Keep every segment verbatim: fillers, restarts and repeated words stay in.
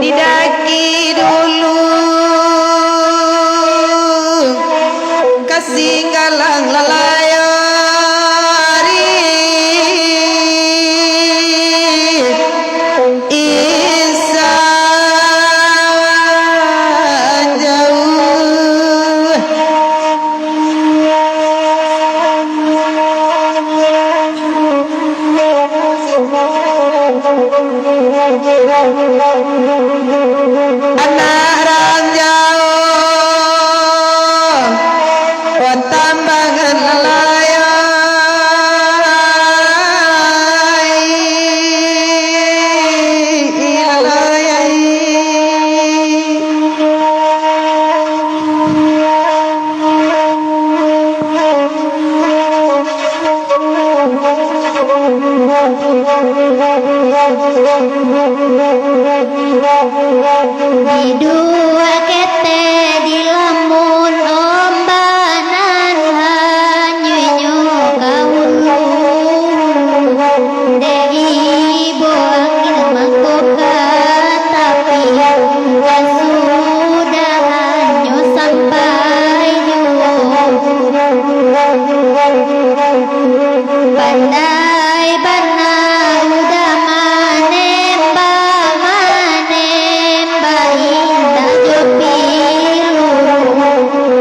Didaki dulu ka Singgalang Lalayari, insan jauah. Anak ranjau, Tambangan Layai, Layai. Di duo ketek dilamun ombak nan hanyuiknyo ka hulu, dek ibo angin mangko ka tapi, kasudahannyo sampai juo. Pandai bana uda manembak, manembak indak jo pilu.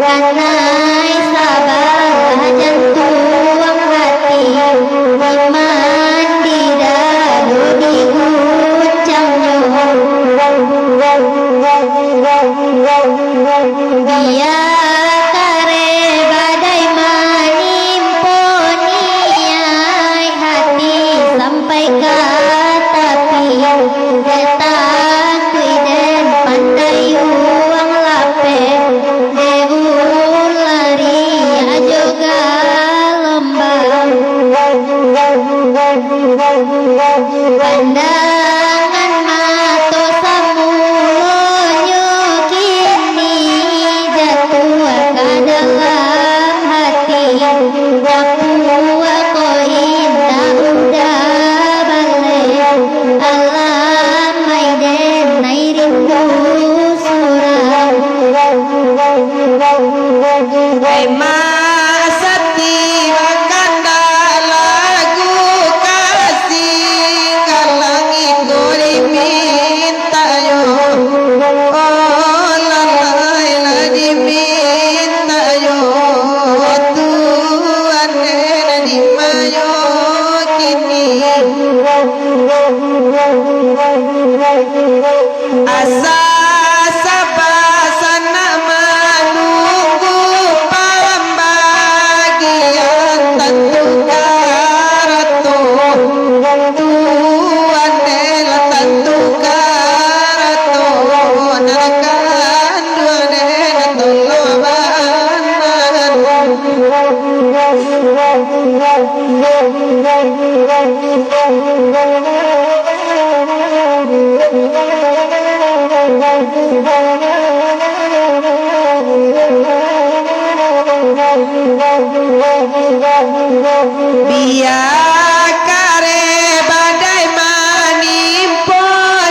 Kanai sabalah jantuang hati, iman di dado diguncang nyo. Bia kareh badai manimpo niaik hati sampai ka tapi, dek takuik den pandayuang lapeh, dek ular jo galombang. Pandangan mato samulonyo kini jatuah ka dalam hati. Dapua ko indak uda baleh, alamai den ai rindu surang. Ai masati bakandak lagu kasih ka langik ko dimintaknyo. Oh, lalai lah dimintaknyo. Tuan den di mayo kini. Asa saba sanak manunggu pambagian tantu karato. Tuan den lah tantu karato, nan kanduang den tolong bana. Bia kareh badai manimpo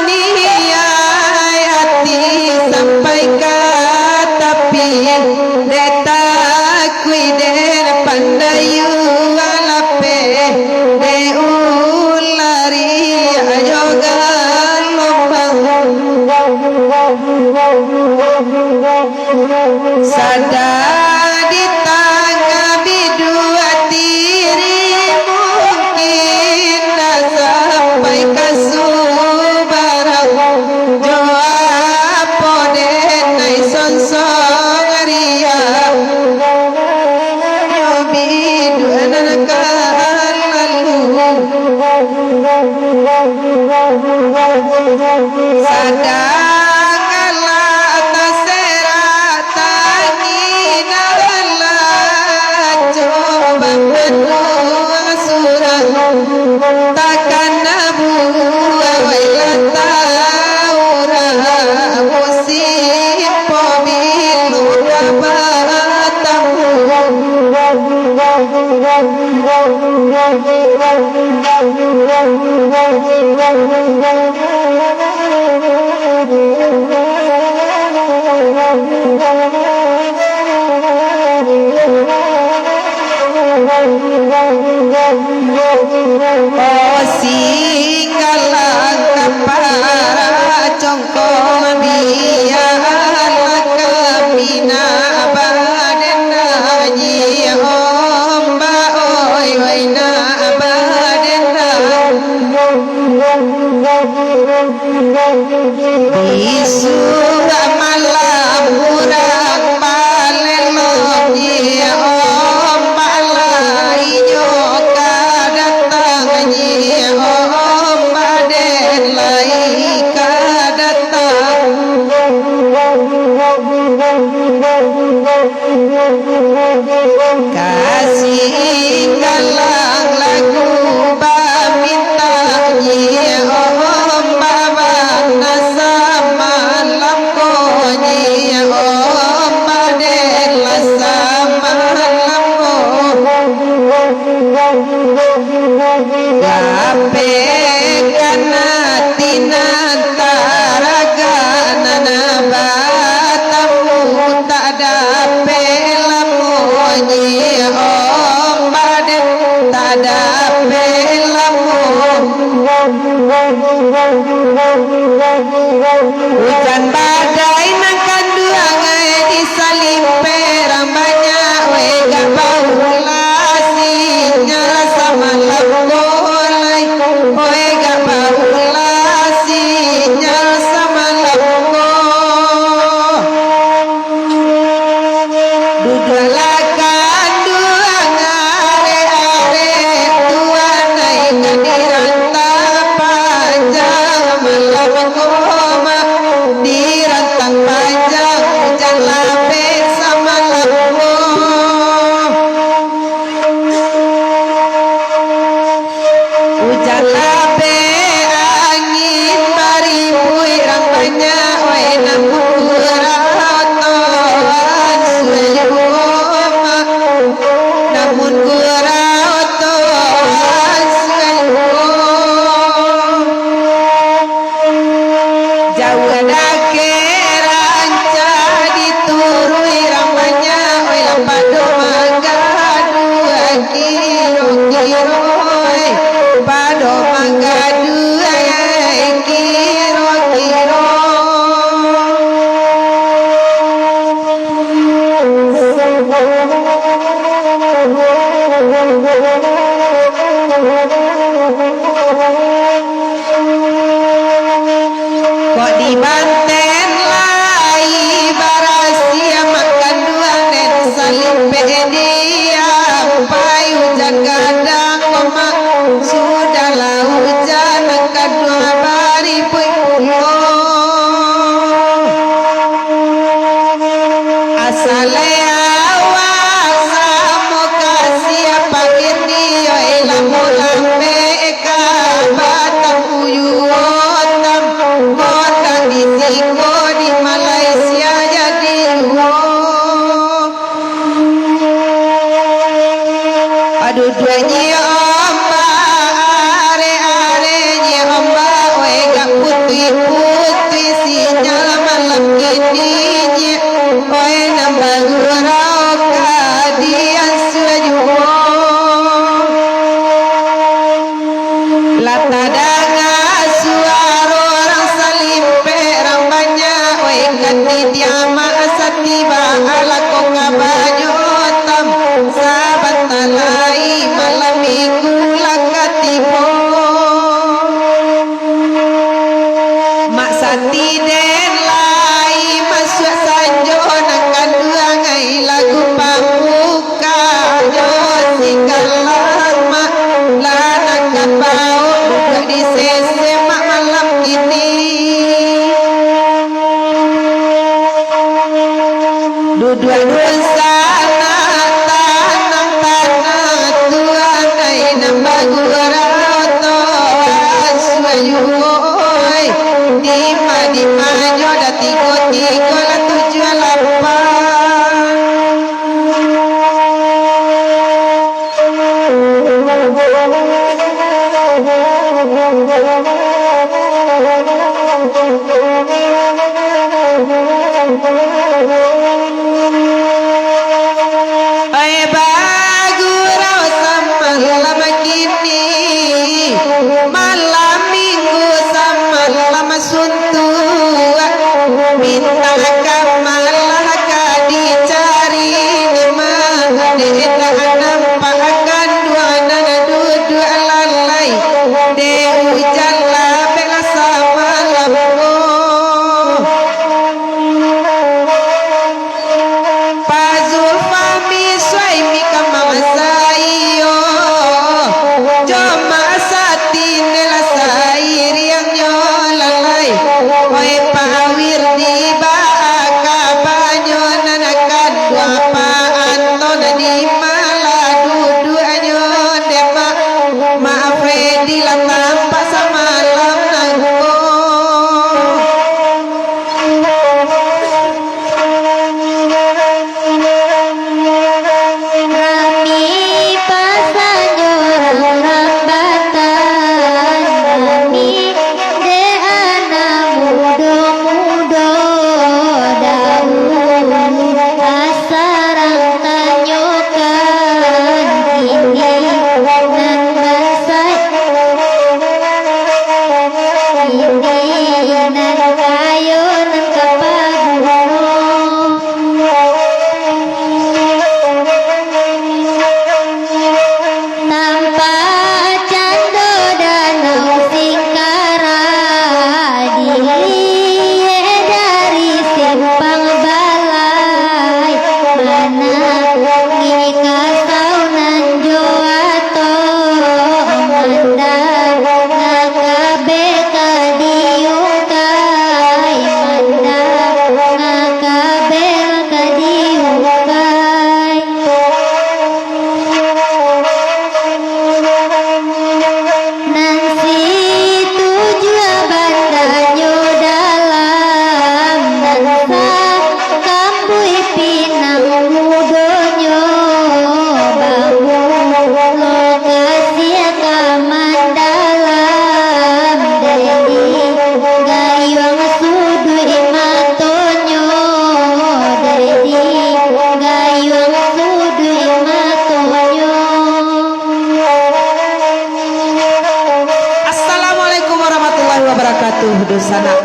niaik ati sampai ka tapi, dek takuik den pandayuang lapeh, dek ular jo galombang. Sadang di tangah biduak diri, mungkin ndak sampai ka subarang. Jo apo den ai sonsong riang, nyo biduak nan ka lalu. Sadang alah taserak tangin, alah coba manuang surang. Takana buah wai lah taurang, musim pamilu lah batamu. Osi kalang kapara congkong bialah kapina badan aji ombak, oi, oi, nak badan. Bisuak malam urang balelong, ombak lai jo ka datang, ombak den lai ka datang. Kasih kalang lagu bamintak, nyi ombak bana samalam ko, nyi ombak den lah samalam ko. Lapeh kana tinan taragak nan batamu, tak dapek lamo nyi ombak den, tak dapek lamo. Ujan badai nan kanduang ai di Salimpek rang banyak, weh gak bau lah sinyal samalam ko lai, weh gak bau lah sinyal samalam ko. Duduaklah kanduang arek-arek tuan, ai ka dirantang panjang malam ko mah, dirantang panjang ujan lapeh samalam ko. Ujan lapeh angin baribuik rang banyak, weh, namun gurau to ansua juo mah, namun gurau to ansua juo. Jauah dakek rancak dituruik rang banyak, oi, lah pado manggaduah kiro-kiro, oi, pado manggaduah kiro-kiro. Kok di Banten lai barasiah, mak kanduang den Salimpek diampai ujan gadang ko mah. Sudahlah ujan, mak kanduang baribuik pulo. Asale awak samo ka siapa kini, oi, lamo lambek ka batang uyu otam, kota di siko di Malaysia jadi uwo. Aduh, duduak nyi ombak, arek-arek nyi ombak, weh, gak putuih-putuih sinyal malam kini nyi, weh, nan bagurau ka diansua juo. Lah tadanga suaro urang Salimpek rang banyak, weh, kati diamak satiba alako ka banyo tam, sabanta lai malam minggu lah ka tibo. Mak Sati den lai masuak sanjo, nan kanduang ai lagu pambuka. Kanyo singgalan mak, lah nan ka baok duduak di sese mak malam kini. Duduak dunsanak tanang tanah tuan ai, nan bagurau to ansua juo ai. Dima-dimanyo dah tigo-tigo lah tujuah lapan.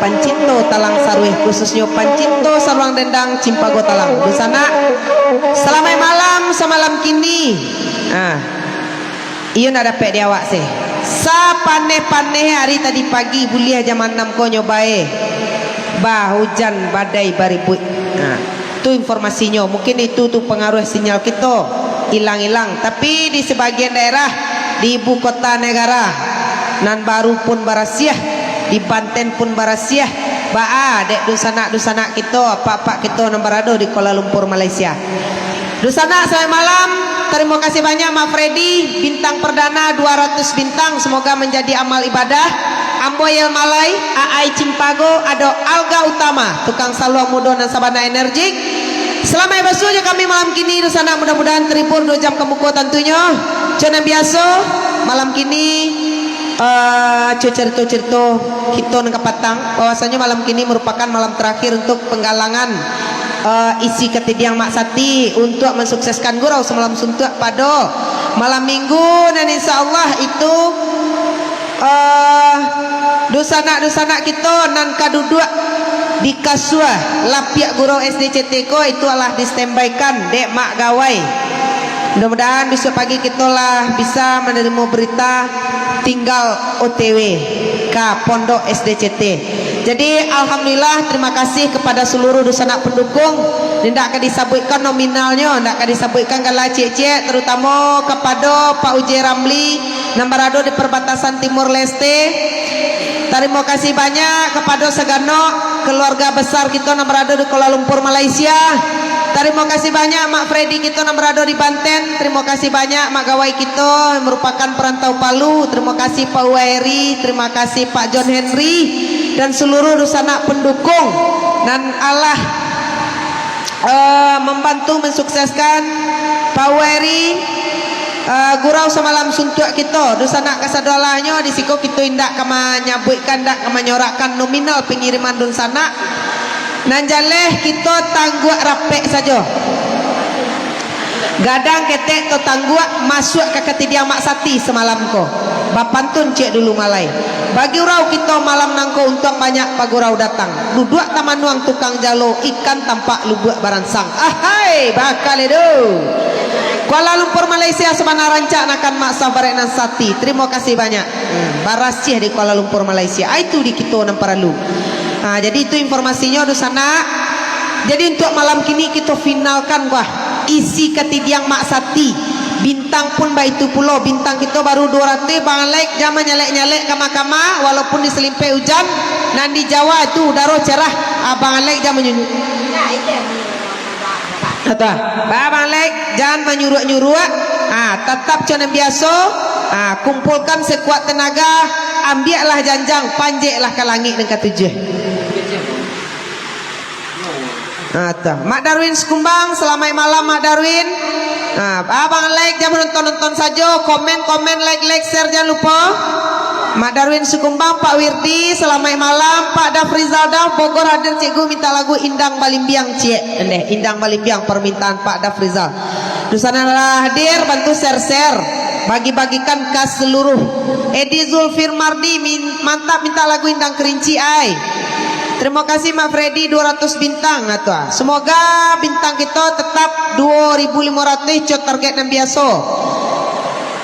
Pancinto Talang Sarueh, khususnyo pancinto saruang dendang Cimpago Talang. Dunsanak, salamaik malam samalam kini. Ah. Iyo ndak dapek di awak seh. Sapaneh-paneh ari tadi pagi, buliah jam anam ko nyo bae. Bah, ujan badai baribuik. Ah. Tu informasinyo. Mungkin itu tu pangaruah sinyal kito ilang-ilang. Tapi di sabagian daerah di ibu kota nagara, nan baru pun barasiah, di Banten pun barasiah. Baa dek dunsanak-dunsanak kito, apak-apak kito nan barado di Kuala Lumpur, Malaysia? Dunsanak, selamat malam. Tarimo kasih banyak, Mak Freddy, bintang perdana dua ratus bintang. Semoga menjadi amal ibadah. Ambo Yel Malai, Aai Cimpago, ado Alga Utama, tukang saluang mudo nan sabana energik. Salamaik basuo jo kami malam kini, dunsanak, mudah-mudahan terhibur duo jam ka muko tantunyo. Co nan biaso, malam kini, eh, co carito-carito kito nan kapatang, bahwasanyo malam kini merupakan malam terakhir untuk penggalangan, eh, isi katidiang Mak Sati untuk mensukseskan gurau samalam suntuak pado malam minggu, dan insya Allah itu, eh, dunsanak-dunsanak kito nan ka duduak di kasua lapiak gurau S D C T ko, itu alah di-standby-kan dek Mak Gawai. Mudah-mudahan bisuak pagi kito lah bisa manarimo berita tinggal O T W ka Pondok S D C T. Jadi, alhamdulillah, terima kasih kepada seluruh dunsanak pendukung. Indak ka disabuikkan nominalnyo, indak ka disabuikkan gala ciek-ciek, terutamo kapado Pak Uje Ramli, nan barado di perbatasan Timur Leste. Tarimo kasih banyak kapado saganok keluarga besar kito nan barado di Kuala Lumpur, Malaysia. Tarimo kasih banyak Mak Freddy kito nan barado di Banten. Tarimo kasih banyak Mak Gawai kito yang merupakan perantau Palu. Tarimo kasih Pak Uwairi, tarimo kasih Pak John Henry, dan seluruh dunsanak pendukung nan alah, eh, membantu mensukseskan Pak Uwairi, eh, gurau samalam suntuak kito. Dunsanak kasadolahnyo, di siko kito indak ka manyabuikkan, indak ka manyorakkan nominal pengiriman dunsanak. Nan jaleh kito tangguak rapek sajo. Gadang ketek tatangguak masuak ka katidiang Mak Sati samalam ko. Bapantun ciek dulu malai. Bagurau kito malam nangko untuak banyak pagurau datang. Duduak tamanuang tukang jalo, ikan tampak lubuak baransang. Ahai, bakal edo. Kuala Lumpur, Malaysia, sabana rancak nakan Mak Sah barek nan sati. Tarimo kasih banyak. Hmm, barasiah di Kuala Lumpur, Malaysia. Ah, itu di kito nan paralu. Ah, jadi itu informasinyo, dunsanak. Jadi, untuak malam kini kito finalkan, wah, isi katidiang Mak Sati. Bintang pun baitu pulo. Bintang kito baru duo ratuih, Bang Alek, jan manyalek-nyalek kama-kama, walaupun disalimpek ujan, nan di Jawa itu udaro cerah. Ah, Bang Alek jan manyunyu-, Atau, ba, Bang Alek, jan manyuruak-nyuruak. Ah, tatap co nan biaso. Ah, kumpulkan sekuat tenaga, ambiaklah janjang, panjeklah ka langik nan katujuah. Ah, tu. Mak Darwin Sikumbang, salamaik malam, Mak Darwin. Ah, Abang like, jan manonton-nonton sajo, komen-komen, like-like, share, jan lupo. Mak Darwin Sikumbang, Pak Wirdi, salamaik malam, Pak Dafrizal Daf, Bogor hadir, Cikgu, minta lagu Indang Balimbiang, ciek. Ndeh, Indang Balimbiang, permintaan Pak Dafrizal. Dunsanak lah hadir, bantu share-share, bagi-bagikan ka seluruh. Edi Zulfir Mardi, min-, mantap, minta lagu Indang Kerinci, ai. Tarimo kasih, Mak Freddy, duo ratuih bintang, nah tu, ah. Semoga bintang kito tetap duo ribu limo ratuih, co target nan biaso.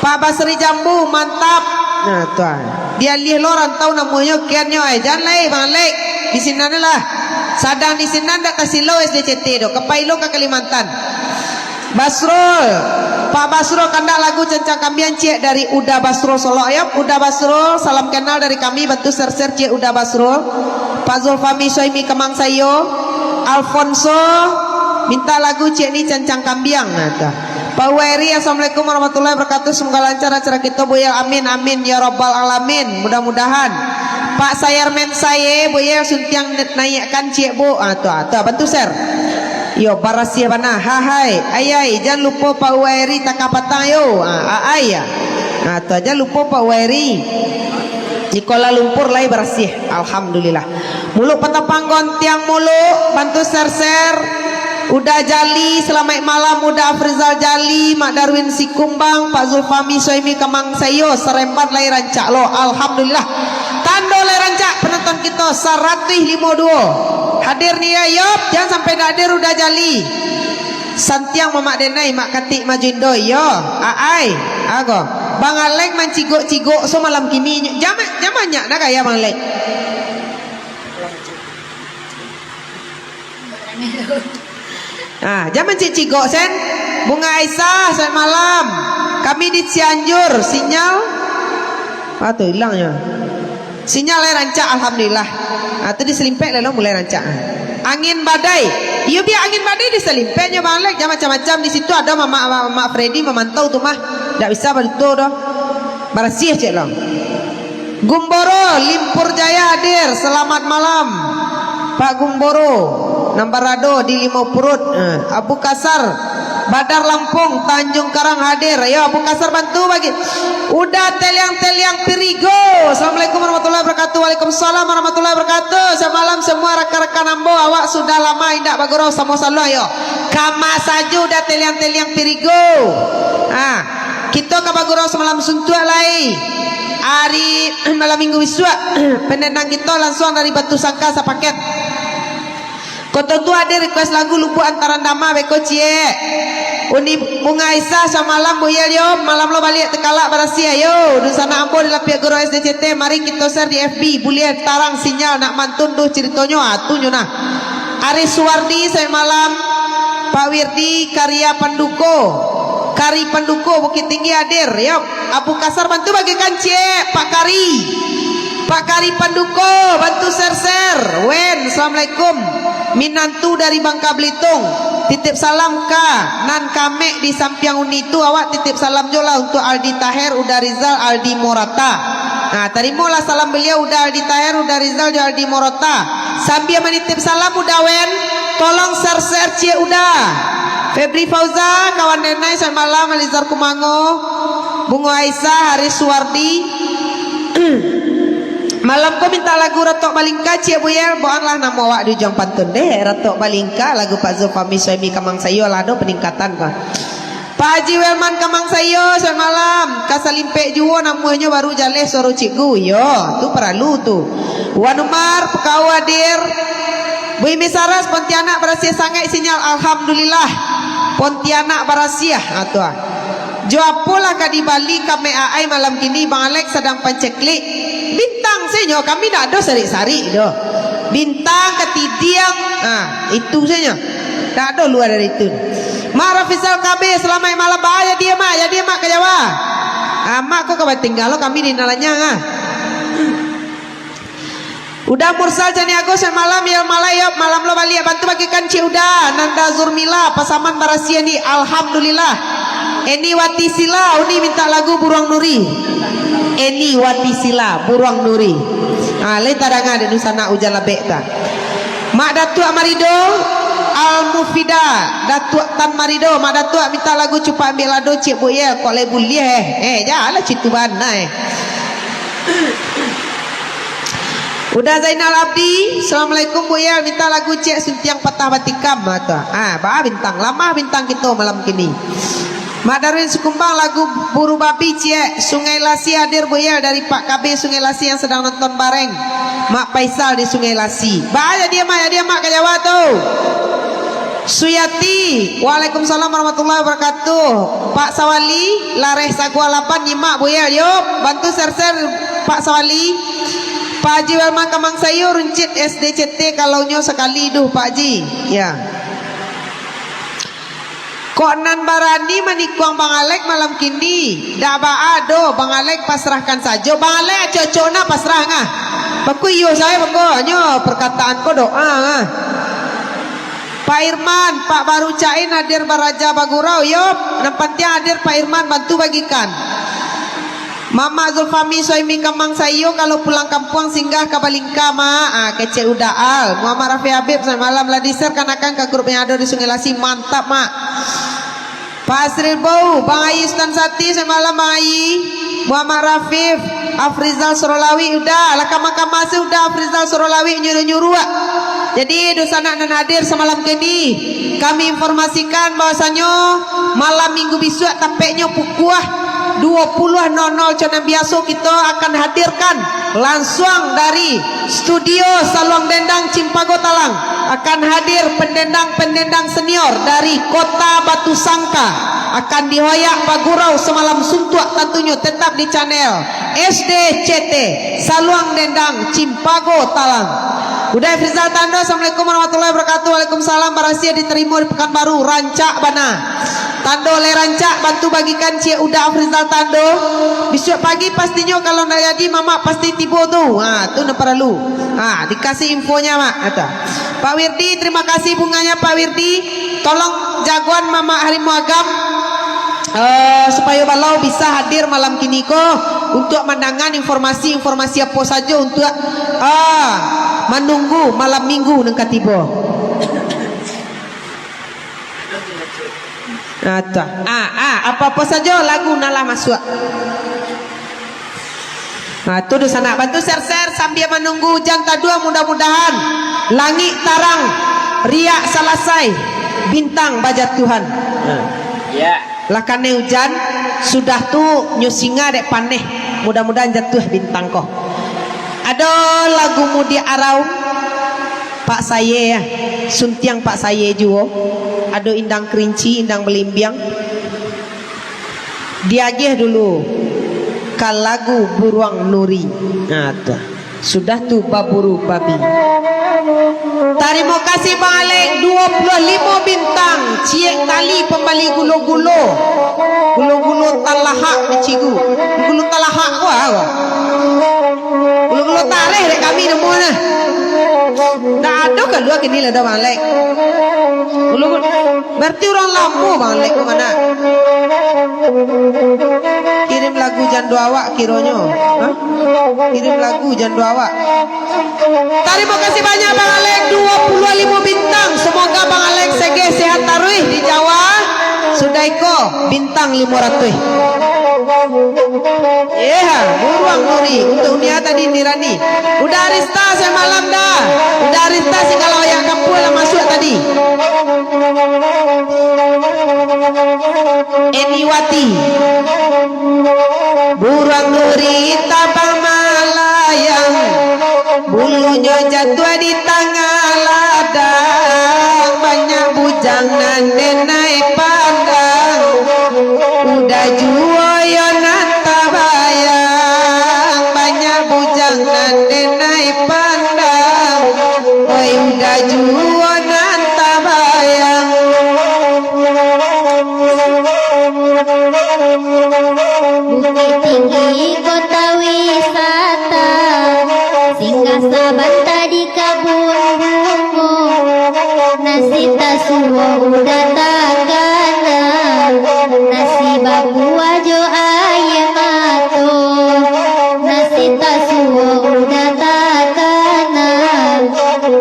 Pak Basri Jambu, mantap. Nah tu, ah. Di Aliah lo rantau namonyo, kian nyo, ai. Jan lai, Bang Lek. Di sinan lah. Sadang di sinan, dak ka Silo S D C T do. Ka pai lo ka Kalimantan. Basrul, Pak Basrul kandak lagu Cancang Kambiang, ciek, dari Uda Basrul Solok, yo. Uda Basrul, salam kenal dari kami, bantu share-share, ciek, Uda Basrul. Pak Zulfami Suhaimi Kemang Sayo, Alfonso, minta lagu, ciek, ni Cancang Kambiang, nah tu. Pak Wairi, assalamualaikum warahmatullahi wabarakatuh, semoga lancar acara kito, Buya, amin, amin, ya rabbal alamin, mudah-mudahan. Pak Sayarmen Saye, Buya, suntiang naiakkan, ciek, Bu, ah tu, ah tu, bantu share. Yo, barasiah bana. Hahai, ayai, jan lupo Pak Uwairi takah patang yo. Ah, aai, ya. Ah, tu jan lupo Pak Uwairi. Di Kuala Lumpur lai barasiah. Alhamdulillah. Muluk Patapang Gontiang Muluk, bantu share-share. Uda Jali, salamaik malam. Uda Afrizal Jali, Mak Darwin Sikumbang, Pak Zulfami Suhaimi Kamang Sayo, Seremban lai rancak lo. Alhamdulillah. Tando lai rancak, penonton Kito saratuih limo duo. Hadir ni ya, Yop, jan sampai dak hadir Uda Jali. Santiang Mamak Denai, Mak Katik Majuindo, yo. Aai, ago. Bang Alek mancigok-cigok so malam kini. Jama, jama nyak nak kaya Bang Alek. Ah, jan mancigok-cigok, Sen. Bunga Aisyah, selamat malam. Kami di Cianjur, sinyal. Ah, tu hilangnyo. Sinyal lai rancak, alhamdulillah. Ah, tu di Selimpek lalu mulai rancak. Angin badai. Iyo, biar angin badai di Selimpeknyo, Bang Lek. Jan macam-macam di situ, ado Mamak, Mamak Freddy mamantau tu mah. Ndak bisa baduto doh. Barasiah cek lo. Gumboro, Limpur Jaya hadir. Selamat malam, Pak Gumboro. Nan barado di Limau Purut. Eh, Abu Kasar, Badar Lampung, Tanjung Karang hadir. Yo, Abu Kasar bantu bagi. Uda Teliang-Teliang Pirigo. Assalamualaikum warahmatullahi wabarakatuh. Waalaikumsalam warahmatullahi wabarakatuh. Selamat malam semua rakan-rakan ambo. Awak sudah lama indak bagurau samo saluang yo. Kama sajo Uda Teliang-Teliang Pirigo. Ah. Kito ka bagurau samalam suntuak lai. Ari malam minggu bisuak, pendendang kito lansuang dari Batu Sangka sapaket. Koto tu ado request lagu Lubuak Antaran Dama beko ciek. Uni Bunga Aisyah samalam Bu Yel yo, malam lo baliak takalak barasiah yo. Dunsanak ambo di Lapiak Gurau S D C T, mari kito share di F B, buliah tarang sinyal nak mantun duh ceritonyo, ah, tu nyo nah. Ari Suwardi, selamat malam. Pak Wirdi, Karya Panduko. Kari Panduko, Bukittinggi hadir, yo. Abu Kasar bantu bagikan ciek, Pak Kari. Pak Kari Panduko, bantu share-share. Wen, assalamualaikum. Minantu dari Bangka Belitung. Titip salam ka nan kamek di sampiang uni tu, awak titip salam jo lah untuk Aldi Taher, Uda Rizal, Aldi Morata. Nah, tarimolah salam beliau, Uda Aldi Taher, Uda Rizal, jo Aldi Morata. Sambia manitip salam, Uda Wen, tolong share-share ciek Uda. Febri Fauza, kawan denai, selamat malam, Alizar Kumango, Bungo Aisyah, Haris Suwardi. Malam ko minta lagu Ratok Balingka, ciek Buyel, boanlah namo awak di ujuang pantun deh. Ratok Balingka, lagu Pak Zulfami Suhaimi Kamang Sayo lah, ado peningkatan ko. Pak Haji Welman Kamang Sayo, selamat malam. Ka Salimpek juo namuahnyo baru jaleh suaro cikgu. Yo, tu paralu tu. Wan Umar, Pekau hadir. Bu Imi Saras, Pontianak barasiah sangaik sinyal. Alhamdulillah. Pontianak barasiah. Ha, tu ah. Jo apolah ka dibali kamek aai malam kini, Bang Alex sadang panceklik. Bintang sajo, kami dak ado sarik-sarik doh. Bintang, katidiang, ah, itu sajo. Dak ado lua dari itu. Mak Rafizal K B, salamaik malam. Baa, jadi, Mak, jadi, Mak, ka Jawa. Ah, Mak ko ka batingga lo kami di Nalanyang, ah. Uda Mursal Caniago, selamat malam, yo, malam, yo, malam lo baliak, bantu bagikan ciek Uda. Nanda Zurmila, Pasaman barasiah ni, alhamdulillah. Eni Wati Sila, Uni minta lagu Buruang Nuri. Eni Wati Sila, Buruang Nuri. Ah, lai tadanga dek dunsanak Ujan Labek ta. Mak Datuak Marido, Al Mufida, Datuak Tan Marido, Mak Datuak minta lagu Cupak Ambiak Lado, ciek Buyel, kok lai buliah, eh. Eh, janlah citu bana, eh. Uda Zainal Abdi, assalamualaikum Buyel, minta lagu ciek Suntiang Patah Batikam, ah, tu. Ah, baa bintang, lamah bintang kito malam kini. Mak Darwin Sikumbang, lagu Buru Babi ciek, Sungai Lasi hadir Buyel dari Pak K B Sungai Lasi yang sedang nonton bareng Mak Faisal di Sungai Lasi. Baa jadi, Mak, jadi, Mak, ka Jawa tu. Suyati, waalaikumsalam warahmatullahi wabarakatuh. Pak Sawali, Lareh Sagua Lapan nyimak Buyel, yo, bantu share-share Pak Sawali. Pak Haji Welman Kamang Sayo, runcit S D C T, kalau nyo sakali duh, Pak Haji. Ya. Kok nan barani manikuang Bang Alek malam kini? Dak baa doh, Bang Alek pasrahkan sajo. Bang Alek acok-acok nah pasrah ngah. Bako iyo sae bako, hanyo perkataan ko doa ngah. Pak Irman, Pak Baru Cain hadir baraja bagurau, yo. Nan pantiang hadir Pak Irman, bantu bagikan. Mamak Zulfami Suhaimi Kamang Sayo, kalau pulang kampuang singgah ka Balingka, Mak. Ah, kecek Uda Al. Muhammad Rafi Habib, selamat malam. Lah di-share kan akan ka grup yang ado di Sungai Lasi. Mantap, Mak. Pak Asril Bou, Bang Ayi Sutan Sati, selamat malam, Bang Ayi. Muhammad Rafif, Afrizal Sorolawi, Uda. Lah kama-kama se Uda Afrizal Sorolawi nyuruah-nyuruah, ah. Jadi, dunsanak nan hadir samalam kini, kami informasikan bahwasanyo malam minggu bisuak, tapeknyo pukua dua puluh nol nol, macam nan biaso, kito akan hadirkan lansuang dari studio Saluang Dendang Cimpago Talang. Akan hadir pendendang-pendendang senior dari Kota Batu Sangka. Akan dihoyak bagurau samalam suntuak, tantunyo tetap di channel S D C T, Saluang Dendang Cimpago Talang. Uda Afrizal Tando, assalamualaikum warahmatullahi wabarakatuh. Waalaikumsalam, barasiah, diterimo di Pekanbaru, rancak bana. Tando lai rancak, bantu bagikan ciek Uda Afrizal Tando. Bisuak pagi pastinyo, kalau ndak jadi, mamak pasti tibo tu. Ha, tu nan paralu. Ha, dikasih infonyo, Mak, kata. Pak Wirdi, terima kasih bunganya, Pak Wirdi. Tolong jagoan Mamak Harimau Agam, eh, supayo baliau bisa hadir malam kini ko untuk mandangan informasi-informasi apo sajo untuk, ah, manunggu malam minggu nan ka tibo. Ah, tu. Ah, ah, apo-apo sajo lagu nan lah masuak. Nah, tu dunsanak, bantu share-share sambia manunggu ujan taduah, mudah-mudahan langik tarang, riak salasai, bintang bajatuahan. Nah. Ya. Lah kanai ujan, sudah tu nyo singa dek paneh, mudah-mudahan jatuah bintang ko. Ado lagu Mudiak Araun, Pak Saye, ya. Suntiang Pak Saye juo. Ado Indang Kerinci, Indang Balimbiang. Diagiah dulu ka lagu Buruang Nuri. Nah, tu. Sudah tu Baburu Babi. Tarimo kasih Bang Alek, duo puluah limo bintang, ciek tali pambali gulo-gulo. Gulo-gulo talahak di Cigu. Gulo talahak ko apo? Gulo-gulo tareh dek kami namo nah. Ndak ado kalua kini lah dah Bang Alek. Gulo-gulo. Berarti urang lamo Bang Alek ko, kana? Kirim lagu jando awak kironyo. Hah? Kirim lagu jando awak. Tarimo kasih banyak Bang Alek, duo puluah limo bintang. Semoga Bang Alek segeh sehat taruih di Jawa. Sudah iko bintang limo ratuih. Iya, Buruang Nuri. Untuk Unia tadi Nirani. Uda Arista samalam dah. Uda Arista sagalo ayak kampua lah masuak tadi. Eniwati. Buruang Nuri tabang malayang, bulunyo jatuah di tangah ladang, banyak bujang nan denai pandang. Uda juo yo nan tabayang, banyak bujang nan denai pandang. Oi, Uda juo nan tabayang. Bukik Tinggi kota wisata, singgah sabanta di kabun bungo. Nasi tasuo Uda takana, nasi bakuah jo aia mato. Nasi tasuo Uda takana,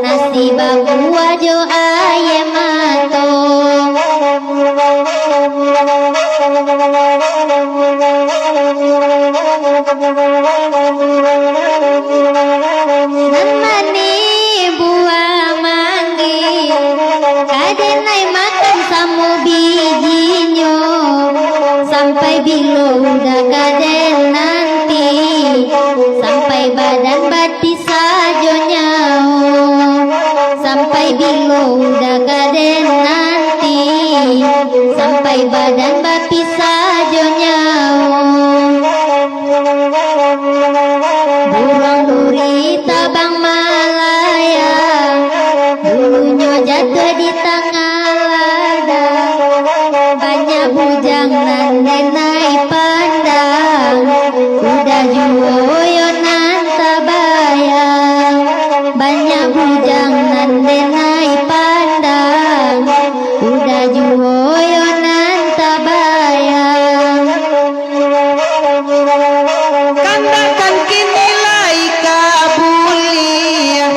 nasi bakuah jo aia mato. Nan manih buah manggih, ka denai makan samo bijinyo. Sampai bilo Uda ka den nanti, sampai badan bati sajo nyawo. Sampai bilo Uda ka den nanti, sampai badan bati sajo nyawo. Buruang Nuri tabang malayang, bulunyo jatuah di tangah ladang. Banyak bujang nan denai pandang, Uda juo yo nan tabayang. Banyak bujang nan denai pandang, Uda juo yo nan tabayang. Kandak kan kini lai ka buliah,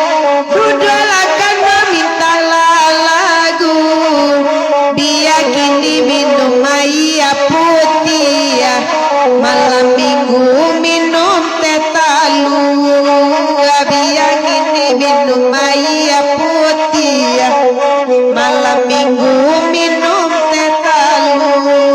duduaklah kan maminta lalagu. Bia kini minum aia putiah, malam minggu minum teh talua. Bia kini minum aia putiah, malam minggu minum teh talua.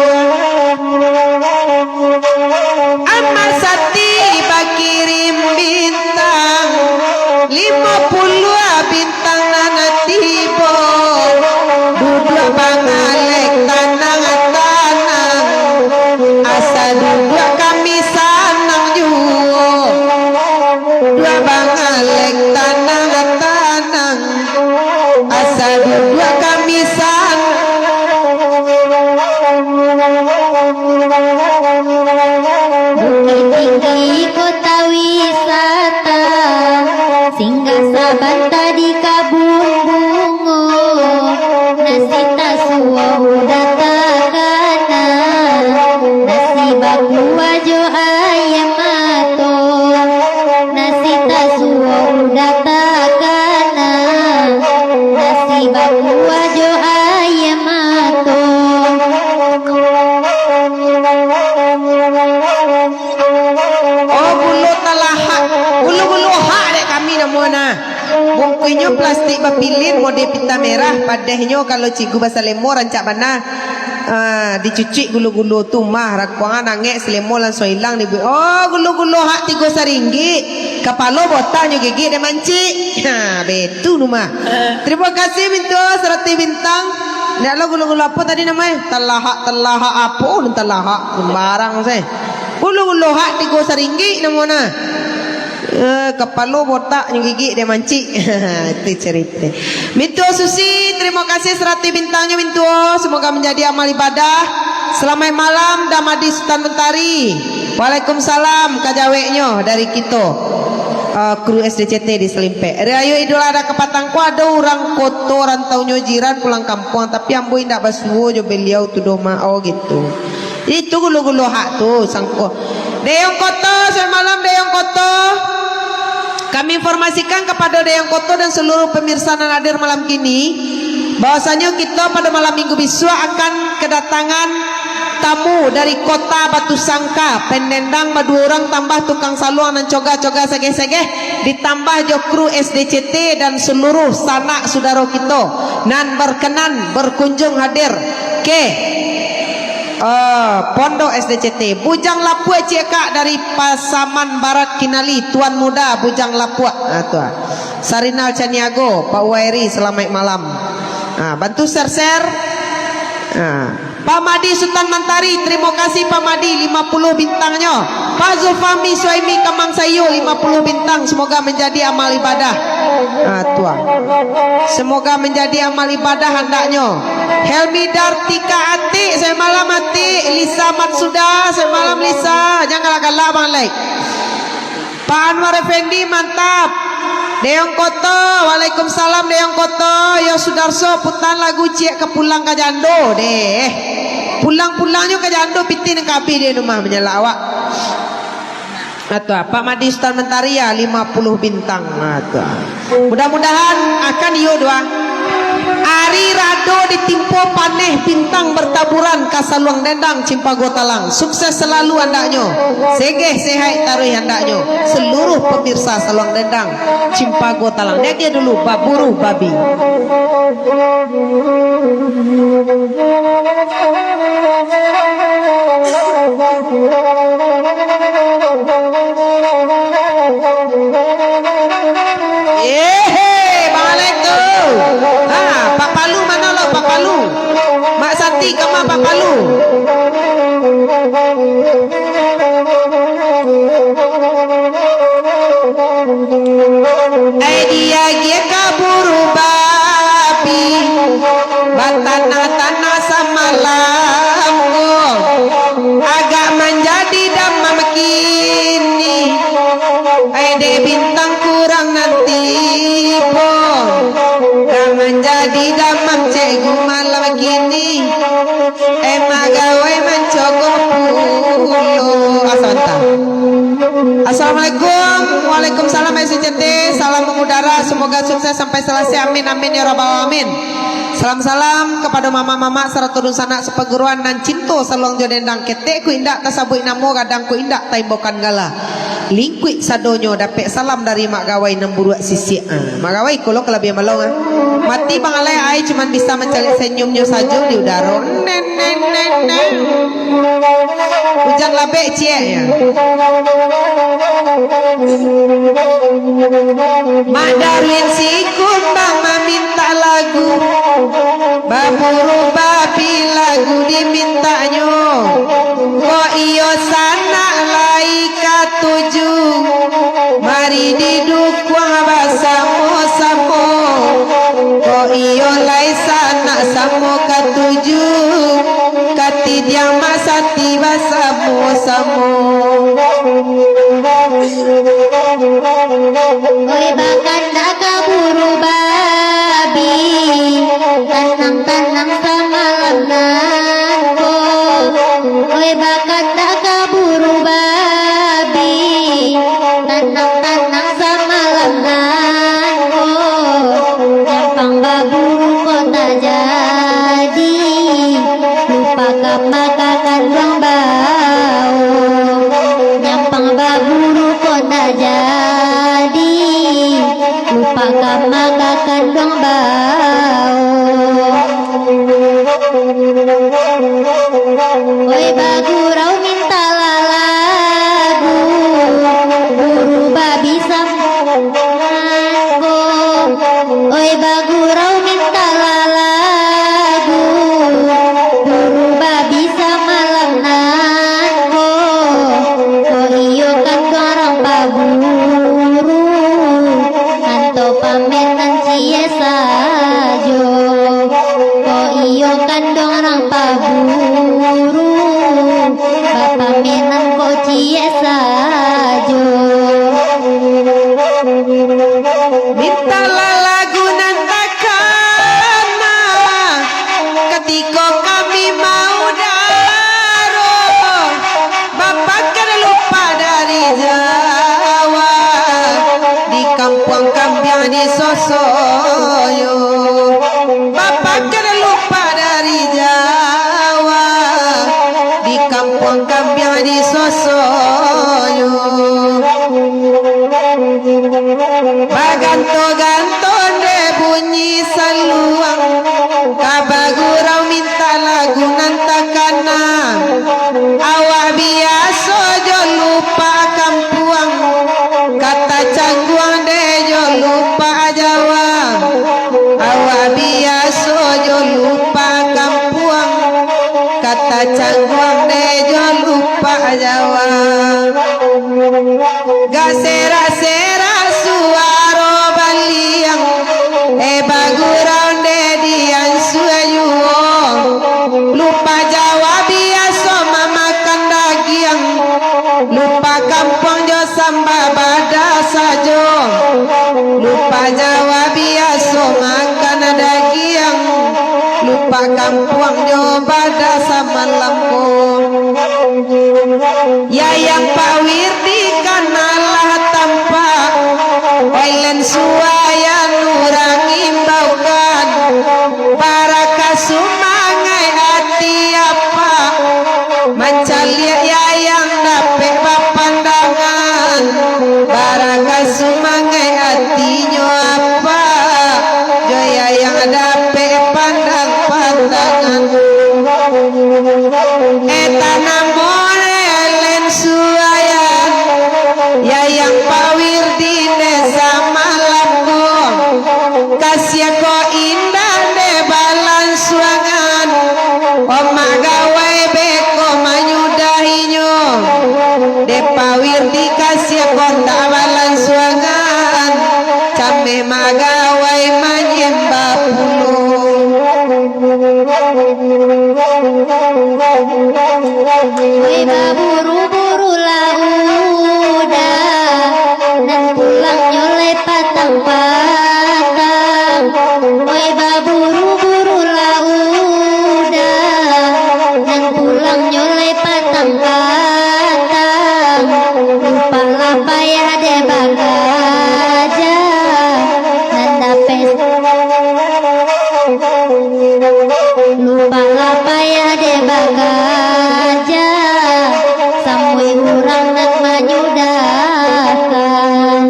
Tadi kabun bungo, nasi tasuo udah takana, nasi bakuah jo aia mato, nasi tasuo udah takana, nasi bakuah jo aia mato. Oh, gulo talahak, gulo-gulo hak dek kami namo nah. Bungkuihnyo plastik bapilin, model pita merah, padehnyo kalau cikgu basalemo rancak bana. Ah, dicucuik gulo-gulo tu mah, rakuangan angek salemo langsuang ilang dibuek. Oh, gulo-gulo hak tigo saringgik, kapalo botak nyo gigik dek mancik. Ha, betu tu mah. Terima kasih, Mintuo, saratuih bintang. Ndak lo gulo-gulo apo tadi namonyo? Talahak, talahak apo? Talahak, sembarang se. Gulo-gulo hak tigo saringgik namo nah. Eh, kapalo botak nyo gigik dek mancik. Itu carito. Mintuo Susi, terima kasih saratuih bintangnyo, Mintuo. Semoga menjadi amal ibadah. Selamat malam, Damadi Sutan Mentari. Waalaikumsalam, kajaweknyo dari kito, eh, kru S D C T di Selimpek. Rayo Idul Adha kapatang ko ado urang koto rantaunyo jiran pulang kampuang, tapi ambo indak basuo jo baliau tu doh, Mak. Oh, gitu. Itu gulo-gulo hak tu, sangko. Deyong Koto, selamat malam, Deyong Koto. Kami informasikan kepada Deyong Koto dan seluruh pemirsa nan hadir malam kini, bahwasanyo kito pada malam minggu bisuak akan kedatangan tamu dari Kota Batu Sangka, pendendang baduo urang tambah tukang saluang nan coga-coga segeh-segeh, ditambah jo kru S D C T dan seluruh sanak sudaro kito nan berkenan berkunjung hadir ke Ah, Pondok S D C T. Bujang Lapuak ciek kak dari Pasaman Barat Kinali, Tuan Muda Bujang Lapuak. Ah, tu ah. Sarinal Caniago, Pak Wairi, salamaik malam. Ah, bantu share-share. Ah. Pak Madi Sutan Mantari, terima kasih Pak Madi, lima puluh bintangnyo. Pak Zulfahmi Suhaimi Kamang Sayu, lima puluh bintang, semoga menjadi amal ibadah. Ah, tu ah. Semoga menjadi amal ibadah handaknyo. Helmi Dartika Atik, selamat malam Atik. Lisa Matsuda, selamat malam Lisa. Jangan galak-galak bang, like. Pak Anwar Effendi, mantap. Deyong Koto, waalaikumsalam Deyong Koto. Yo Sudarso, putan lagu ciek ka pulang ka jando deh. Pulang-pulangnyo ka jando, pitih nan ka abih di rumah manyalak awak. Atua, Pak Madi Sutan Mentari ya, lima puluh bintang. Atua. Mudah-mudahan akan iyo doa. Ari rado ditimpo paneh bintang bertaburan ka saluang dendang Cimpago Talang. Sukses selalu andaknyo. Segeh sehat taruih andaknyo. Seluruh pemirsa saluang dendang Cimpago Talang. Dia, dia dulu baburu babi. Ehe, Bang Alex tu. Ha, Pak Palu mano lo, Pak Palu? Mak Santi kama Pak Palu? Ai diagiah kaburu babi, batanah-tanah samalam ko, agak manjadi damam kini. Ai dek bintang kurang nan tibo, ka manjadi damam cikgu malam kini. Eh, magawai mancogok pulo. Ah, sabanta. Assalamualaikum. Waalaikumsalam, S C T. Salam mengudara. Semoga sukses sampai selesai. Amin, amin, ya rabbal alamin. Salam-salam kepada mamak-mamak sarato dunsanak seperguruan nan cinto saluang jo dendang. Ketek ku indak tasabuik namo, gadang ku indak taimbokan gala. Lingkuik sadonyo dapek salam dari Mak Gawai nan buruak sisiak. Ah, Mak Gawai, iko lo kalabiahan balong, ah. Mati Bang Alai, ai cuman bisa mancaliak senyumnyo sajo di udaro. Nen, nen, nen, nen. Ujan labek ciek, ya. Mak Darwin Sikumbang mamintak lagu. Baburu babi lagu dimintaknyo. Kok iyo sanak lai katuju, mari didukuang basamo-samo. Kok iyo lai sanak samo katuju, katidiang Mak Santi basamo-samo. Oi, bakandak kaburu Dong bao. Oi bagurau mintalah lagu, buru babisa malam ko. Oi bagurau mintalah lagu, buru babisa malam nan ko. Ko iyo kanduang urang paburu, anto pamenan ciek sajo. Ko iyo kanduang urang paburu, bapamenan ko ciek sajo. Mintalah lagu nan takana, katiko kami maudaro. Bapakar lupa dari Jawa, di kampuang kambiang di Sosoyo. Bapakar lupa dari Jawa, di kampuang kambiang di Sosoyo. Baganto-ganto dek bunyi saluang, ka bagurau minta lagu nan takana. Awak biaso jo lupa kampuang, ka tacangguang dek jo lupa Jawa. Awak biaso jo lupa kampuang, ka tacangguang dek jo lupa Jawa. Gak serak-serak suaro baliang, eh, bagurau dek dian suayuo. Lupa Jawa biaso mamakan dagiang, lupa kampuang jo samba badah sajo. Lupa Jawa biaso makan dagiang, lupa kampuang jo badah samalam ko. Yayang Pak Wirdi kanalah tampak, oi len suayan urang imbaukan, bara ka sumangaik ati apak, mancaliak yayang dapek bapandangan, bara ka sumangaik atinyo apak, jo yayang dapek pandang-pandangan. Eh, tanamo len suayan, yayang Pak Wirdi dek samalam ko. Kasiah ko indak dek balansuangan, omak gawai beko manyudahinyo. Dek Pak Wirdi kasiah ko ndak balansuangan, cameh mak gawai manyembah pulo. Oi baburu-buru lah udah, nan pulangnyo lai patang-patang. Oi baburu-buru lah udah, nan pulangnyo lai patang-patang. Lupalah payah dek bagajah, nan dapek. Lupalah payah dek bagajah, samuik urang nan manyudahkan.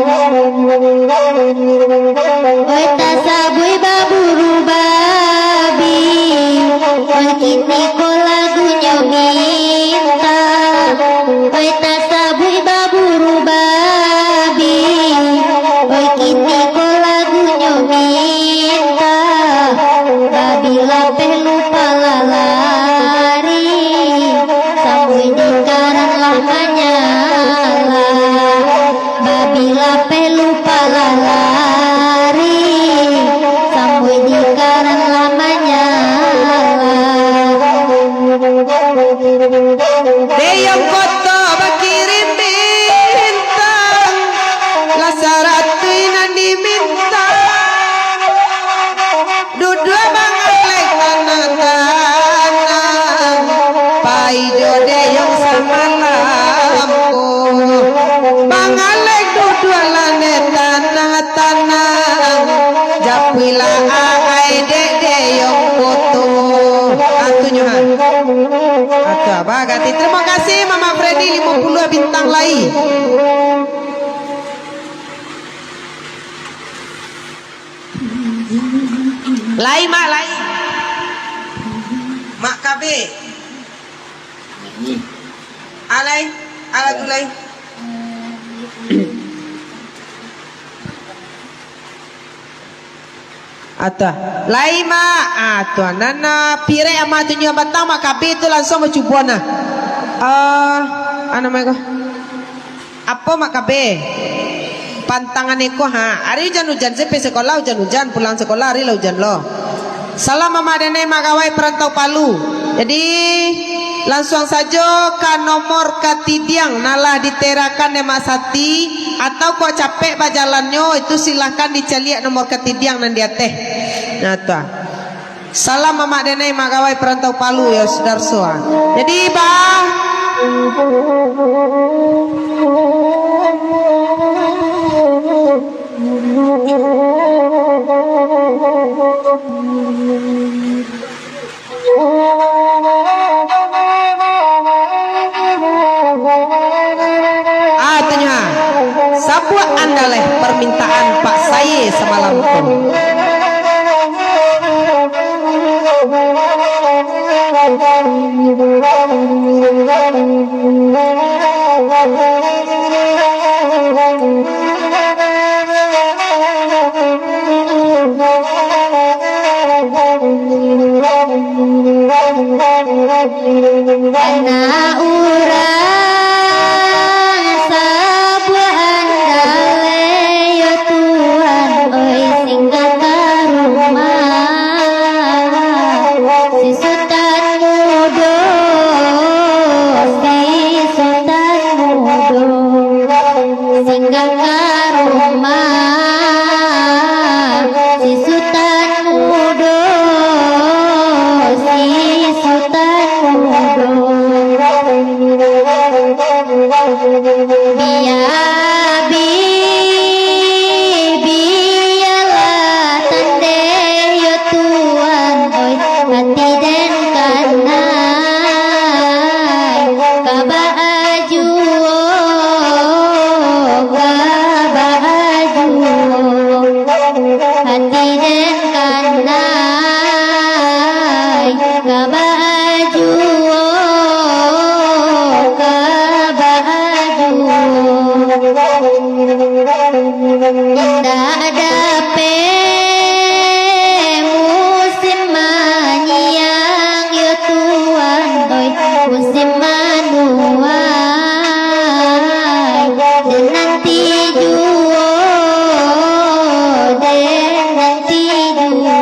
Oi tasabuik baburu babi, oi kini ko lagunyo minta. Oi tasabuik baburu babi, oi kini ko lagunyo minta. Babi lapeh lupalah lari, samuik di karan lah manyala. Babi lapeh lupalah lari, samuik di karan lah manyala. Deyong koto bakirim bintang, lah saratuih nan diminta. Duduak mangalek tanang-tanang, pai jo Deyong samalam ko. Mangalek duduak landeh tanang-tanang, japuilah aai dek Deyong koto. Atunyo ha. Atu abah gati. Terima kasih Mama Freddy limo puluah bintang lai. Lai, Mak, lai. Mak Kabe. Alai, ala gulai. Atau, lai, Mak. Ah, tuan. Nan, ah, pirek ama tunjuang batang, Mak Kabe tu langsuang bacubo nah. Ah, ah, namo ko? Apo, Mak Kabe? Pantangan iko, ha. Ari ujan-ujan, se pai sekolah ujan-ujan, pulang sekolah ari lah ujan lo. Salam Mamak Denai Mak Gawai Parantau Palu. Jadi, langsuang sajo ka nomor katidiang nan lah diterakan dek Mak Sati, atau kok capek bajalannyo, itu silahkan dicaliak nomor katidiang nan di ateh. Nah, tu ah. Salam Mamak Denai Mak Gawai Parantau Palu, yo, sudarso ah. Jadi, bah. Ah, tanyo ha. Sabuah andaleh permintaan Pak Saye samalam tu. Anak urang sabuah andaleh yo Tuan, oi, singgah ka rumah si Sutan Mudo, si Sutan Mudo. Singgah ka rumah si Sutan Mudo, si Sutan Mudo. Bia, bi-, bialah tandeh yo Tuan, oi, ati den kanai, ka baa juo, ka baa juo. Ati den kanai, ka baa juo, ka baa juo. Indak dapek musim manyiang yo Tuan, oi, musim manuai. Den nanti juo, den nanti juo,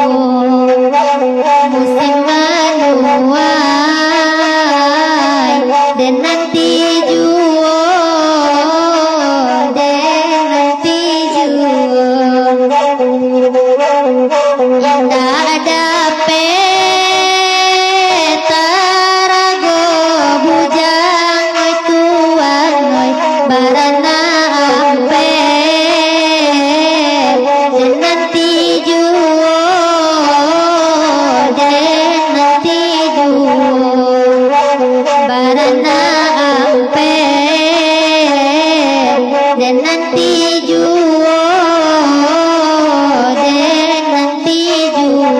musim manuai. Den nanti juo, den nanti juo. Indak dapek tarago bujang, oi Tuan, oi, baranak ampek. Den nanti juo, den nanti juo, baranak ampek. Den nanti juo, den nanti juo.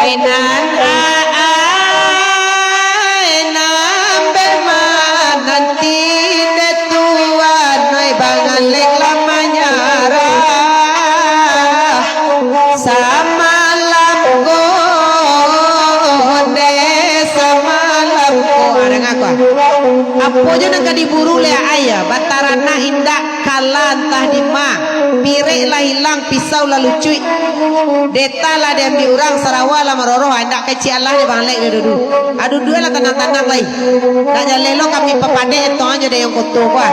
Enan, a-, a-, enan, bema nanti dek Tuan, oi, bangalek lah manyarah. Samalam ko, onde samalam ko. Ah, danga ko, ah. Apo jo nan ka diburu leh ai, ah? Bataranak indak, kala antah dima. Pirek lah ilang, pisau lah lucuik. Deta lah diambiak urang, sarawa lah maroroh, ah, indak kecek alah dek bangalek dek dudu. Ah, duduak lah tanang-tanang lai. Nak jaleh lo kami papadek, etong ajo dek yang koto ko, ah.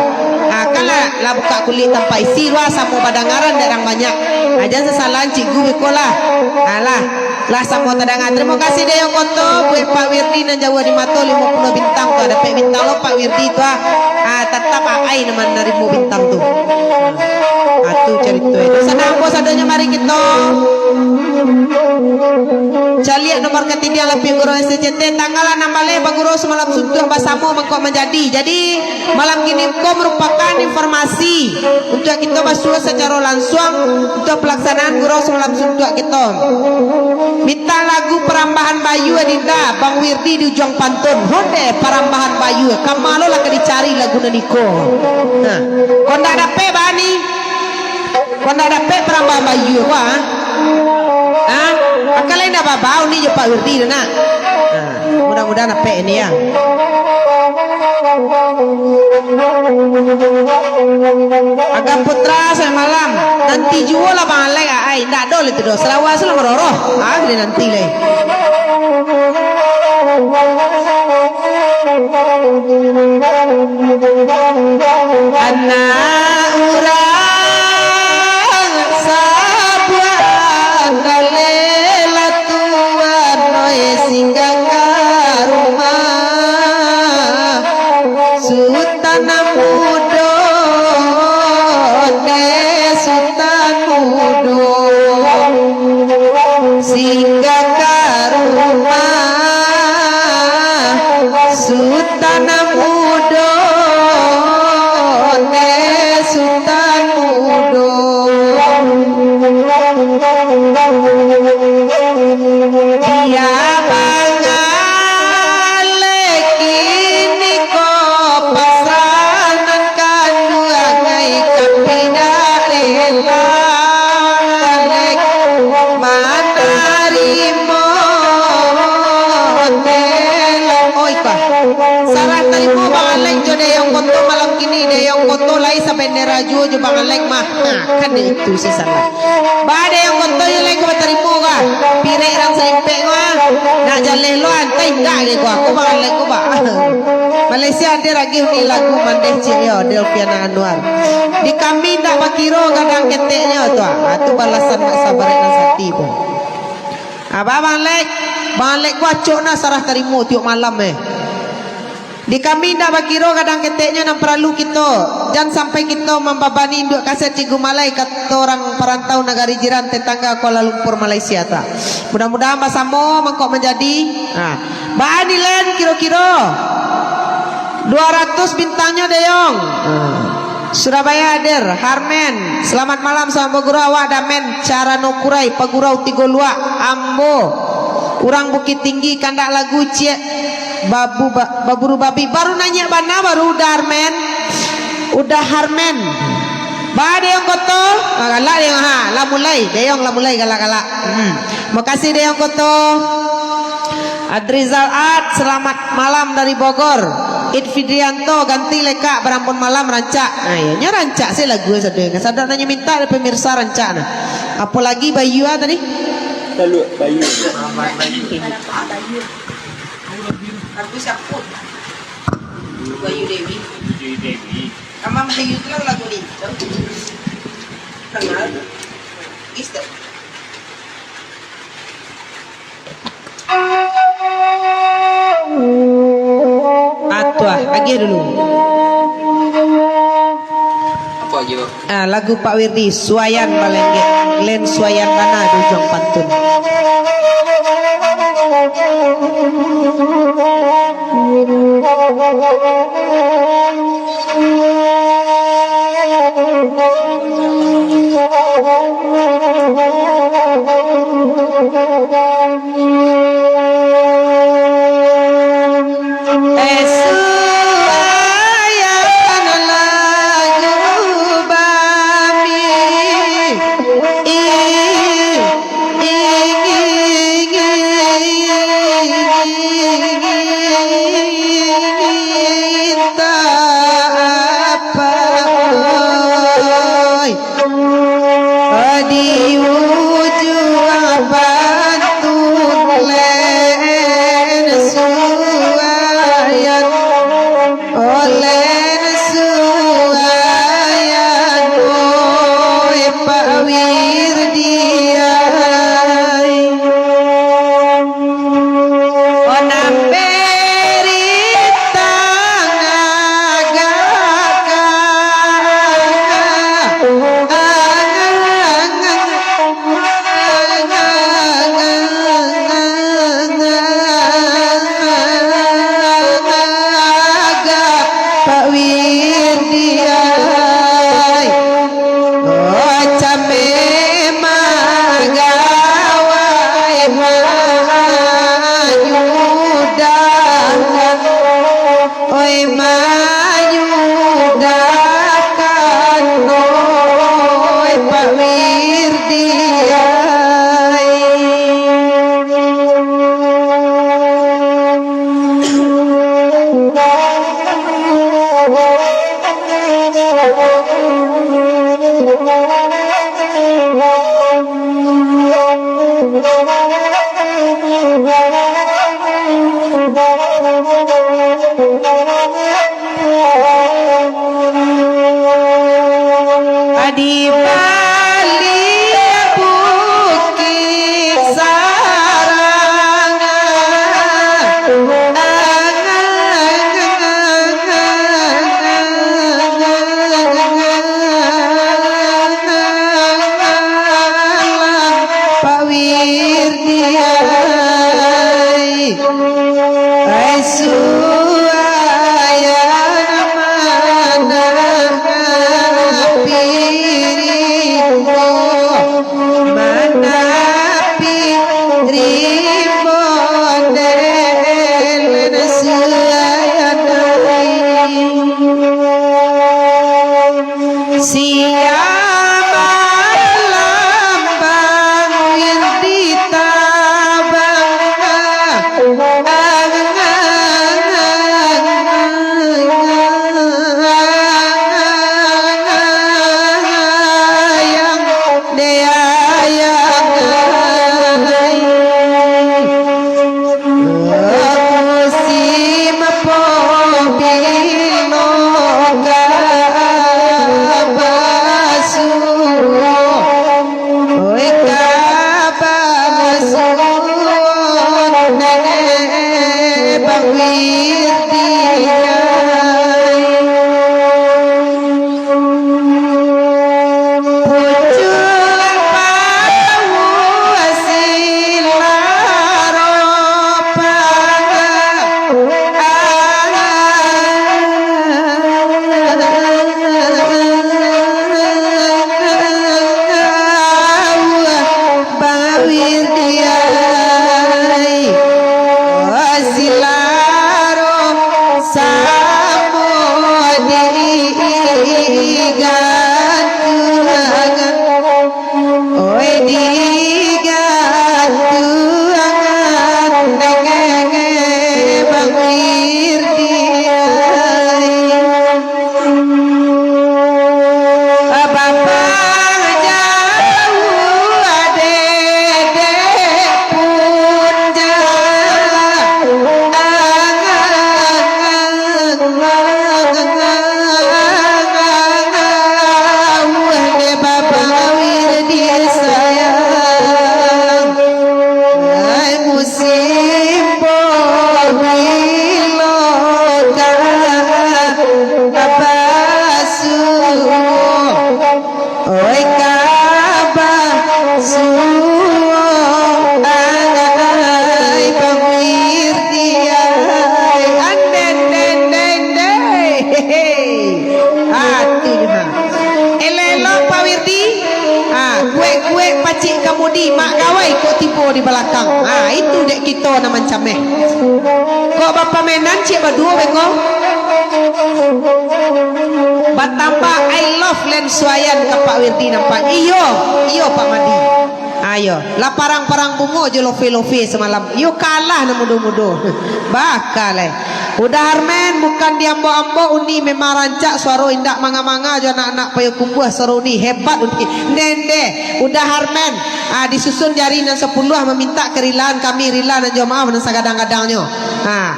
Ah, kan lah, lah bukak kulik tampek isi, lo ah samo badangaran dek urang banyak. Ah, jan sasalah cikgu beko lah. Ah, lah. Lah samo tadanga. Tarimo kasih dek yang koto, buek Pak Wirdi nan jauah di mato, limo puluah bintang tu. Dapek bintang lo Pak Wirdi tu, ah. Ah, tatap ai nan manarimo bintang tu. Ah, tu carito e. Sanang ambo sadonyo, mari kito. Caliak nomor katidiang lapiak gurau S C C T, tanggal anam baleh bagurau samalam suntuak basamo mangko manjadi. Jadi, malam kini ko marupakan informasi untuak kito basuo sacaro lansuang untuak palaksanaan gurau samalam suntuak kito. Mintak lagu Parambahan Bayu, Adinda, Bang Wirdi di ujuang pantun. Honde Parambahan Bayu, kama lo lah ka dicari lagu nan iko. Nah, kok ndak dapek bani? Kok ndak dapek Parambahan Bayu ko, ha? Ha? Akan lain ndak babau ni jo Pak Wirdi tu nak. Ha, mudah-mudahan dapek ni ya. Agam Putra sampai malam. Nanti juo lah Bang Alek, ai. Ndak ado lah tu doh. Salawas lah maroroh. Ha, sudah nanti lai. Anak urang sabuah kalela tuan, oi, singgah ka rumah Sutan Mudo, deh Sutan Mudo. Singgah ka rumah Sutan Mudo, deh Sutan Mudo. Dia bangalek kini ko pasanan kanduang ai kapindak elah. Manarimo telang. Oi, ka. Sarah tarimo Bang Alek jo Deyong Koto malam kini. Deyong Koto lai sabendera juo jo Bang Alek mah. Ha, kan itu si salah. Ba Deyong Koto yo lai ko batarimo ka. Pirek rang salimpek ko, ah. Nak jaleh lo antai indak ke ko. Ko Bang Alek ko, ba. Malaysia hadir lagi ni lagu Mandeh Cik yo, Delviana Anwar. Di kami ndak bakiro gadang keteknyo tu, ah. Ah, tu balasan nak sabar nan sati tu. Abah Bang Lek, Bang Lek ko acok nah sarah tarimo tiok malam, eh. Di kami ndak bakiro gadang keteknyo nan paralu kito, jan sampai kito mambabani induak kaset Cikgu Malai, kato urang parantau nagari jiran tetangga Kuala Lumpur, Malaysia tu. Mudah-mudahan basamo mangkok manjadi. Nah, baa ni Len kiro-kiro? Dua ratus bintangnyo, Deyong. Nah. Surabaya hadir, Harmen. Selamat malam, salam baguru awak, Damen. Carano Kurai, Pagurau Tigo Luak, ambo. Urang Bukittinggi, kandak lagu ciek babu, ba-, baburu babi. Baru nanyek bana, baru udah Harmen. Udah Harmen. Ba Deyong Koto. Ah, galak Deyong, ha, lah mulai. Deyong lah mulai galak-galak. Hmm. Makasih Deyong Koto. Adrizal Art, selamat malam dari Bogor. It Fidrianto, ganti lekak barampun malam rancak. Nah, iyo nyo rancak sih lagu sadonyo. Sadonyo nanyo minta dari pemirsa rancak nah. Apolagi Bayu ah tadi. Lalu Bayu. Lagu siapa? Bayu Dewi. Bayu Dewi. Amang Bayu tu lah lagu ni. Kenal. Is that? Atuah, agiah dulu. Apa lagi, Bang? Ah, lagu Pak Wirdi, Suayan Balenggek. Len Suayan Nana di ujung pantun. Mak gawai kok tibo di balakang. Ha, itu dek kito nan mancameh. Kok bapamenan ciek baduo beko? Batambah I love Len Suayan ka Pak Wirdi nampak. Iyo, iyo Pak Madi. Ayo, lah parang-parang bungo jo lofe-lofe samalam. Iyo kalah nan mudo-mudo. Baka lai. Uda Harmen, bukan di ambo-ambo, Uni memang rancak, suaro indak manga-manga jo anak-anak Payokumbuah, suaro Uni hebat, Uni. Ndeh, ndeh. Uda Harmen, ah, disusun jari nan sapuluah, mamintak karilaan kami, rila nan jo maaf nan sagadang-gadangnyo. Ah.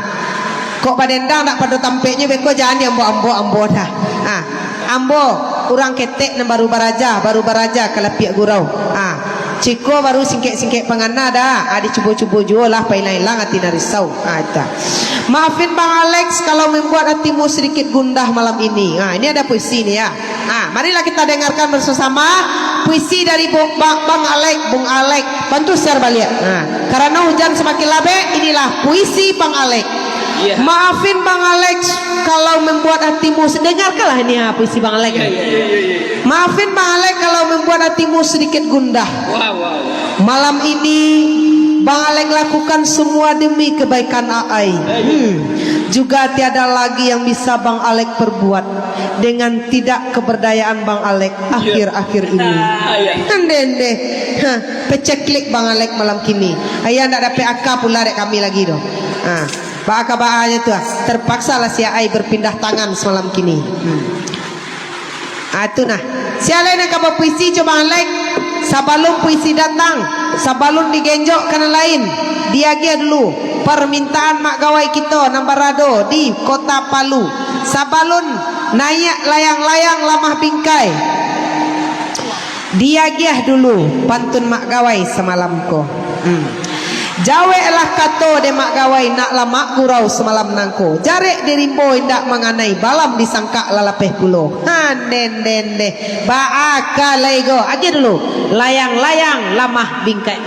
Kok badendang dak pado tampeknyo, beko jan di ambo-ambo, ambo dah. Ah. Ambo urang ketek nan baru baraja, baru baraja ka lapiak gurau. Ah. Ciko baru singkek-singkek pangana dah. Ah, dicubo-cubo juo lah, pailang-ilang ati nan risau. Ah, itu. Maafin Bang Alex kalau membuat hatimu sedikit gundah malam ini. Ah, ini ada puisi ni ya. Ah, marilah kita dengarkan bersama-sama puisi dari Bu-, Bang, Bang Alex, Bung Alex. Bantu share baliak. Ah, karena hujan semakin labek, inilah puisi Bang Alex. Iya. Maafin Bang Alex kalau membuat hatimu se-, dengarkanlah ini ya, puisi Bang Alex. Iya, iya, iya, iya, iya. Maafin Bang Alek kalau membuat hatimu sedikit gundah. Wah, wah, wah. Malam ini, Bang Alek lakukan semua demi kebaikan Aai. Hmm. Juga tiada lagi yang bisa Bang Alek perbuat dengan tidak keberdayaan Bang Alek akhir-akhir ini. Ah, iya. Ndeh, ndeh. Hah, peceklik Bang Alek malam kini. Ayah ndak dapek aka pula dek kami lagi doh. Ah, baa kabaanyo tu ah. Terpaksalah si Aai berpindah tangan semalam kini. Hmm. Ah, tu nah. Sia lai nan ka bapuisi, cubo Bang Alek. Sabalun puisi datang, sabalun digenjok ka nan lain, diagiah dulu parmintaan mak gawai kito nan barado di Kota Palu. Sabalun naiak layang-layang lamah bingkai, diagiah dulu pantun mak gawai samalam ko. Hmm. Jaweklah kato dek mak gawai, nak lamak gurau samalam nangko. Jarek di rimbo indak manganai, balam di sangkak lalapeh pulo. Ha, ndeh, ndeh, ndeh. Baa ka lai go. Agiah dulu. Layang-layang lamah bingkai.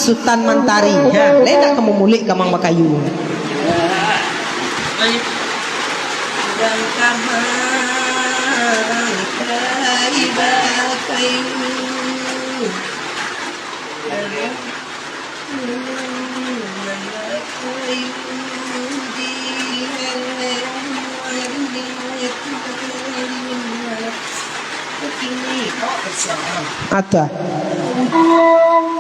Sutan Mantari. Ha, lai ndak ka mamulek kamang bakayu. Atua.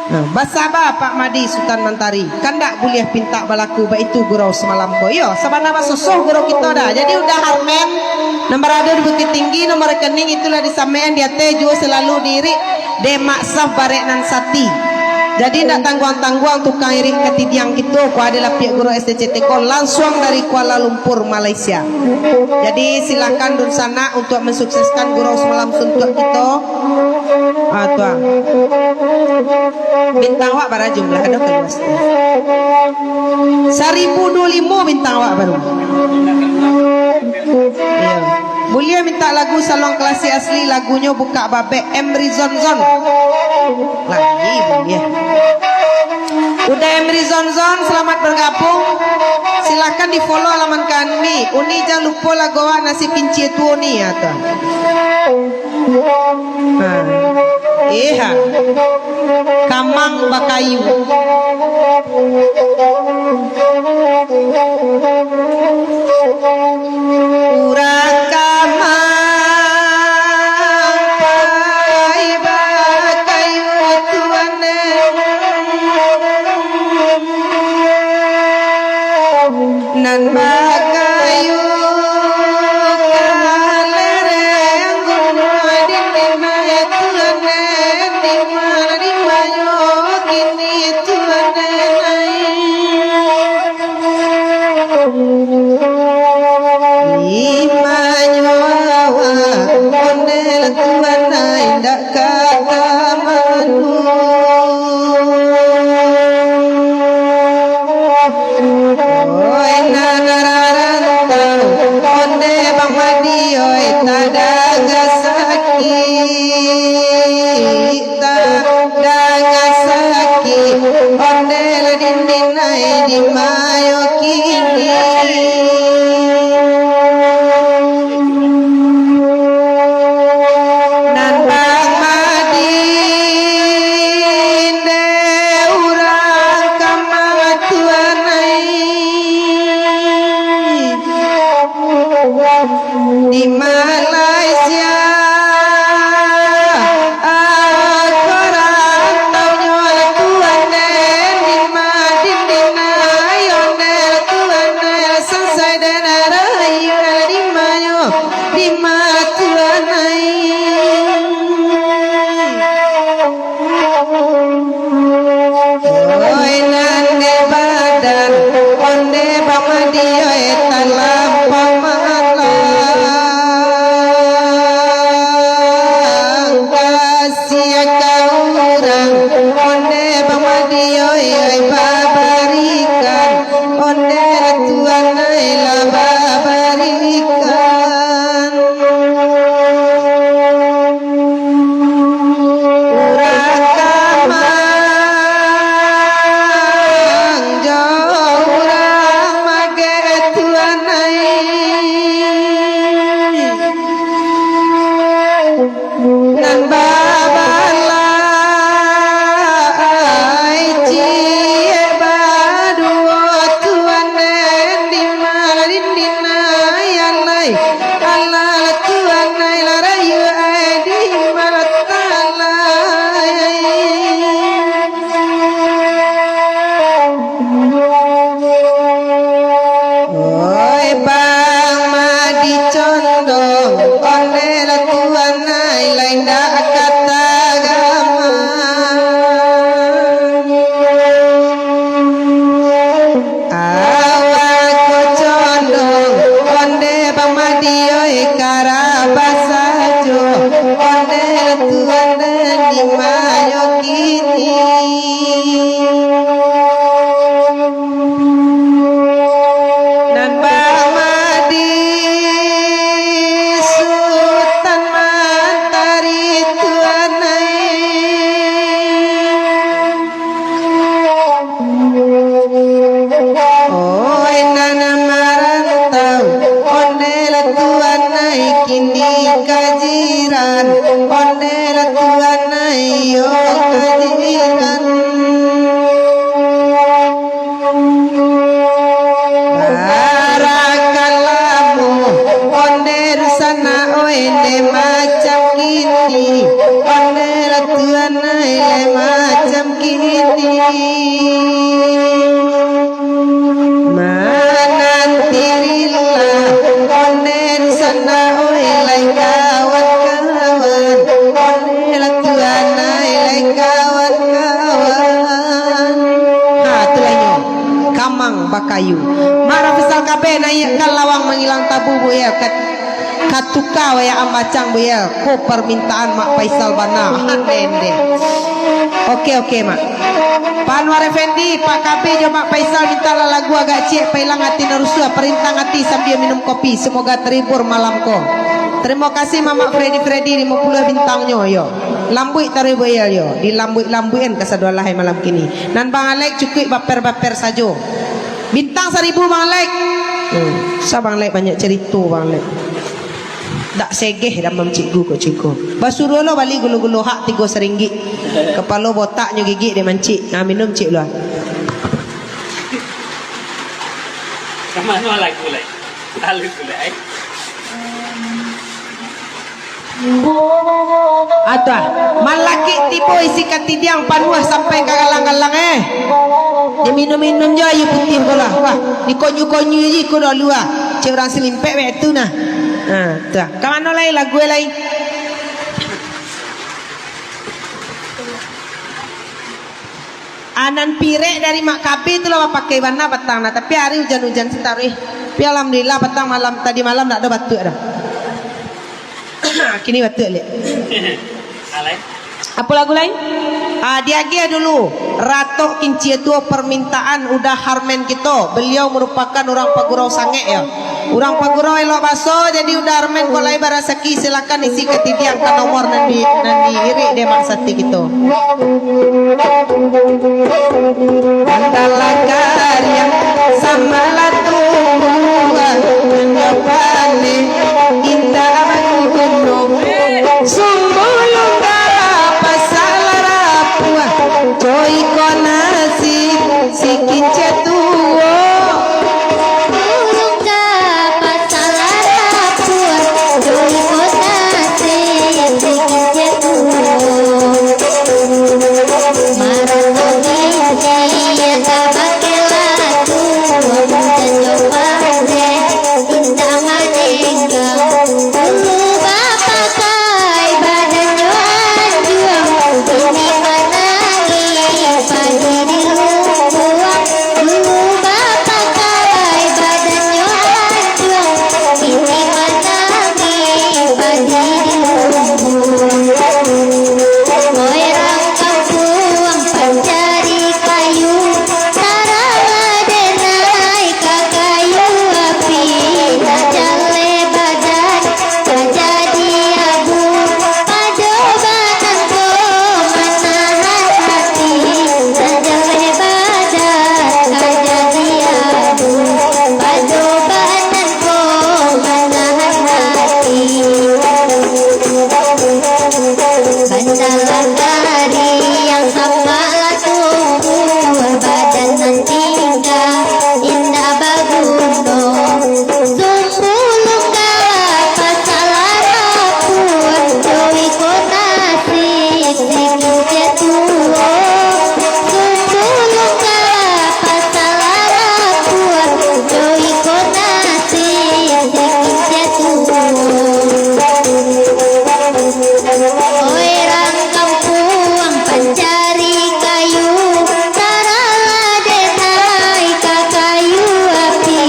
Nah, basaba Pak Madi Sutan Mantari. Kandak buliah pintak balaku baitu gurau samalam ko. Iyo, sabana basusuh gurau kito dah. Jadi udah Armen, nomor ado di Bukittinggi, nomor rekening itulah disamean di ateh juo selalu diirik dek Mak Saf barek nan sati. Jadi ndak tangguang-tangguang tukang irik katidiang kito, ko ado lapiak gurau S D C T ko lansuang dari Kuala Lumpur, Malaysia. Jadi silakan dunsanak untuak mensukseskan gurau samalam suntuak kito. Ah, tuan. Bintang awak bara jumlah, ado kaluar. Saribu duo limo bintang awak baru. Iyo. Buliah minta lagu Saluang Klasik Asli, lagunyo Bukak Babek, Emry Zon Zon. Lagi buliah. Udah Emry Zon Zon, selamat bergabung. Silahkan di-follow alaman kami. Uni jan lupo lagu awak Nasi Pincie Tuo ni, ya, tuan. Ha. Eh, ha. Kamang bakayu. Urang kamang pai bakayu tuan. Nan bakayu ka lereng gunuang, di ma tuan, di ma, di mayo kini tuan ai. Di mayo awak ondeh tuan ai, indak ka tamanu. Oi, nan rarantau, ondeh Bang Madi, oi, tadanga sakik, tadanga sakik, ondeh lah dindin ai di mayo kini. Nan Bang Madi, ndeh urang kamang tuan ai. Di Malaysia, ah, korang taunyo tuan den, di ma dindin ayo den tuan den, sansai den rayo di mayo, di ma tuan ai. Oi, nan di badan, ondeh Bang Madi, oi, talampau malang. Kasiah ka urang, ondeh Bang Madi, oi, oi, babarikan, ondeh tuan, oi, lah babarikan. Kini kajiran, ondeh lah tuan ai yo kajiran. Barakalamo, ondeh sanak oi, ndak macam kini, ondeh lah tuan ai, ndak macam kini. Manantirilah, ondeh sanak oi, lai kawan-kawan, ondeh lah tuan ai, lai kawan-kawan. Ha, tu lah inyo. Kamang bakayu. Mak Rafisal K B naiakkan lawang mangilang tabu, Bu, ya. Kat-, Katuka wayakan bacang, Bu, ya. Ko parmintaan Mak Faisal bana. Nende. Oke, oke, Mak. Pak Anwar Effendi, Pak K B jo Mak Faisal mintalah lagu agak ciek, pailang ati nan rusuah, parintang ati sambia minum kopi. Semoga terhibur malam ko. Terima kasih Mamak Freddy Freddy, limo puluah bintangnyo, yo. Lambuik taruih, Bu, ya, yo. Dilambuik-lambuikan kasadolah malam kini. Nan Bang Alek cukuik baper-baper sajo. Bintang saribu, Bang Lek. Hmm, sa Bang Lek banyak carito, Bang Lek. Dak segeh damam cikgu ko ciko. Basuruah lo bali gulo-gulo hak tigo saringgik. Kapalo botak nyo gigik dek mancik. Nah, minum cik lo. Ka mano lagu lai? Lalu tu lai. Atuah, malakik tibo isi katidiang panuah sampai ka galang-galang, eh. Diminum-minum jo aia putiah ko lah. Wah, dikonyu-konyu ji ko dulu ah. Cek urang salimpek bek tu nah. Ha, tuah. Ka mano lai lagu lai? Anan pirek dari Mak Kabe tu lah bapakai bana patang nah, tapi ari ujan-ujan sitaruih. Tapi alhamdulillah patang malam, tadi malam ndak ado batuak doh. Kini batuak liak. Alai. Apo lagu lain? Ah, diagiah dulu. Ratok Kincia Tuo permintaan Uda Harmen kito. Beliau merupakan urang Pagurau Sangek yo. Urang Pagurau elok baso, jadi Uda Harmen kok lai barasaki, silakan isi katidiang ka nomor nan di, nan diirik dek Mak Sati kito. Bantalan kariang samalah tumbuah, nan jo paneh indak baguno. Sumbu lungga pasal rapuah, jo iko nasib si Kincia Tuo. Ulun ka pasar Labuan, jo iko nasib si Kincia Tuo. Marano Kincia ka bakeh laku, ujan jo paneh indak maningga. Dulu bapakai badan jo anjuang, kini manangih padi di lumbuang. Dulu bapakai badan jo anjuang, kini manangih padi di lumbuang. Oi rang kampuang pancari kayu, taralah denai ka kayu api, nan jaleh badan ka jadi abu, pado badan ko manahan ati, nan jaleh badan ka jadi abu, pado badan ko manahan ati. Bantalan kariang samalah tumbuah, badan nan tingga indak baguno. Sumbu lungga pasal rapuah, jo iko nasib si Kincia Tuo. Sumbu lungga pasal rapuah, jo iko nasib si Kincia Tuo. Oi rang kampuang pancari kayu, taralah denai ka kayu api,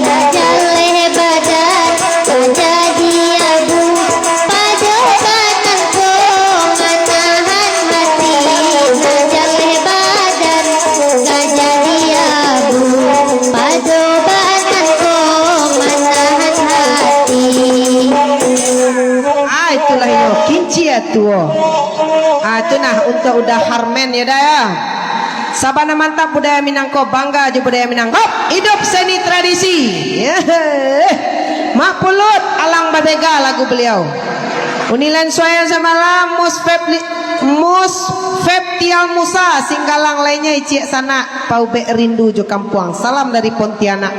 nan jaleh badan ka jadi abu, pado badan ko manahan ati, nan jaleh badan ka jadi abu, pado badan ko manahan ati. Ah, itulah inyo, Kincia Tuo. Ah, tu nah, untuak Uda Harmen, yo Da, yo. Sabana mantap budaya Minang ko, bangga jo budaya Minang. Hop, idup seni tradisi. Yeay. Mak Pulut, Alang Babega lagu baliau. Unilen Suayan Samalam, Mus Febli-, Mus Febtial Musa, Singgalang lainnyo iciak sanak, Paubek Rindu jo Kampuang. Salam dari Pontianak.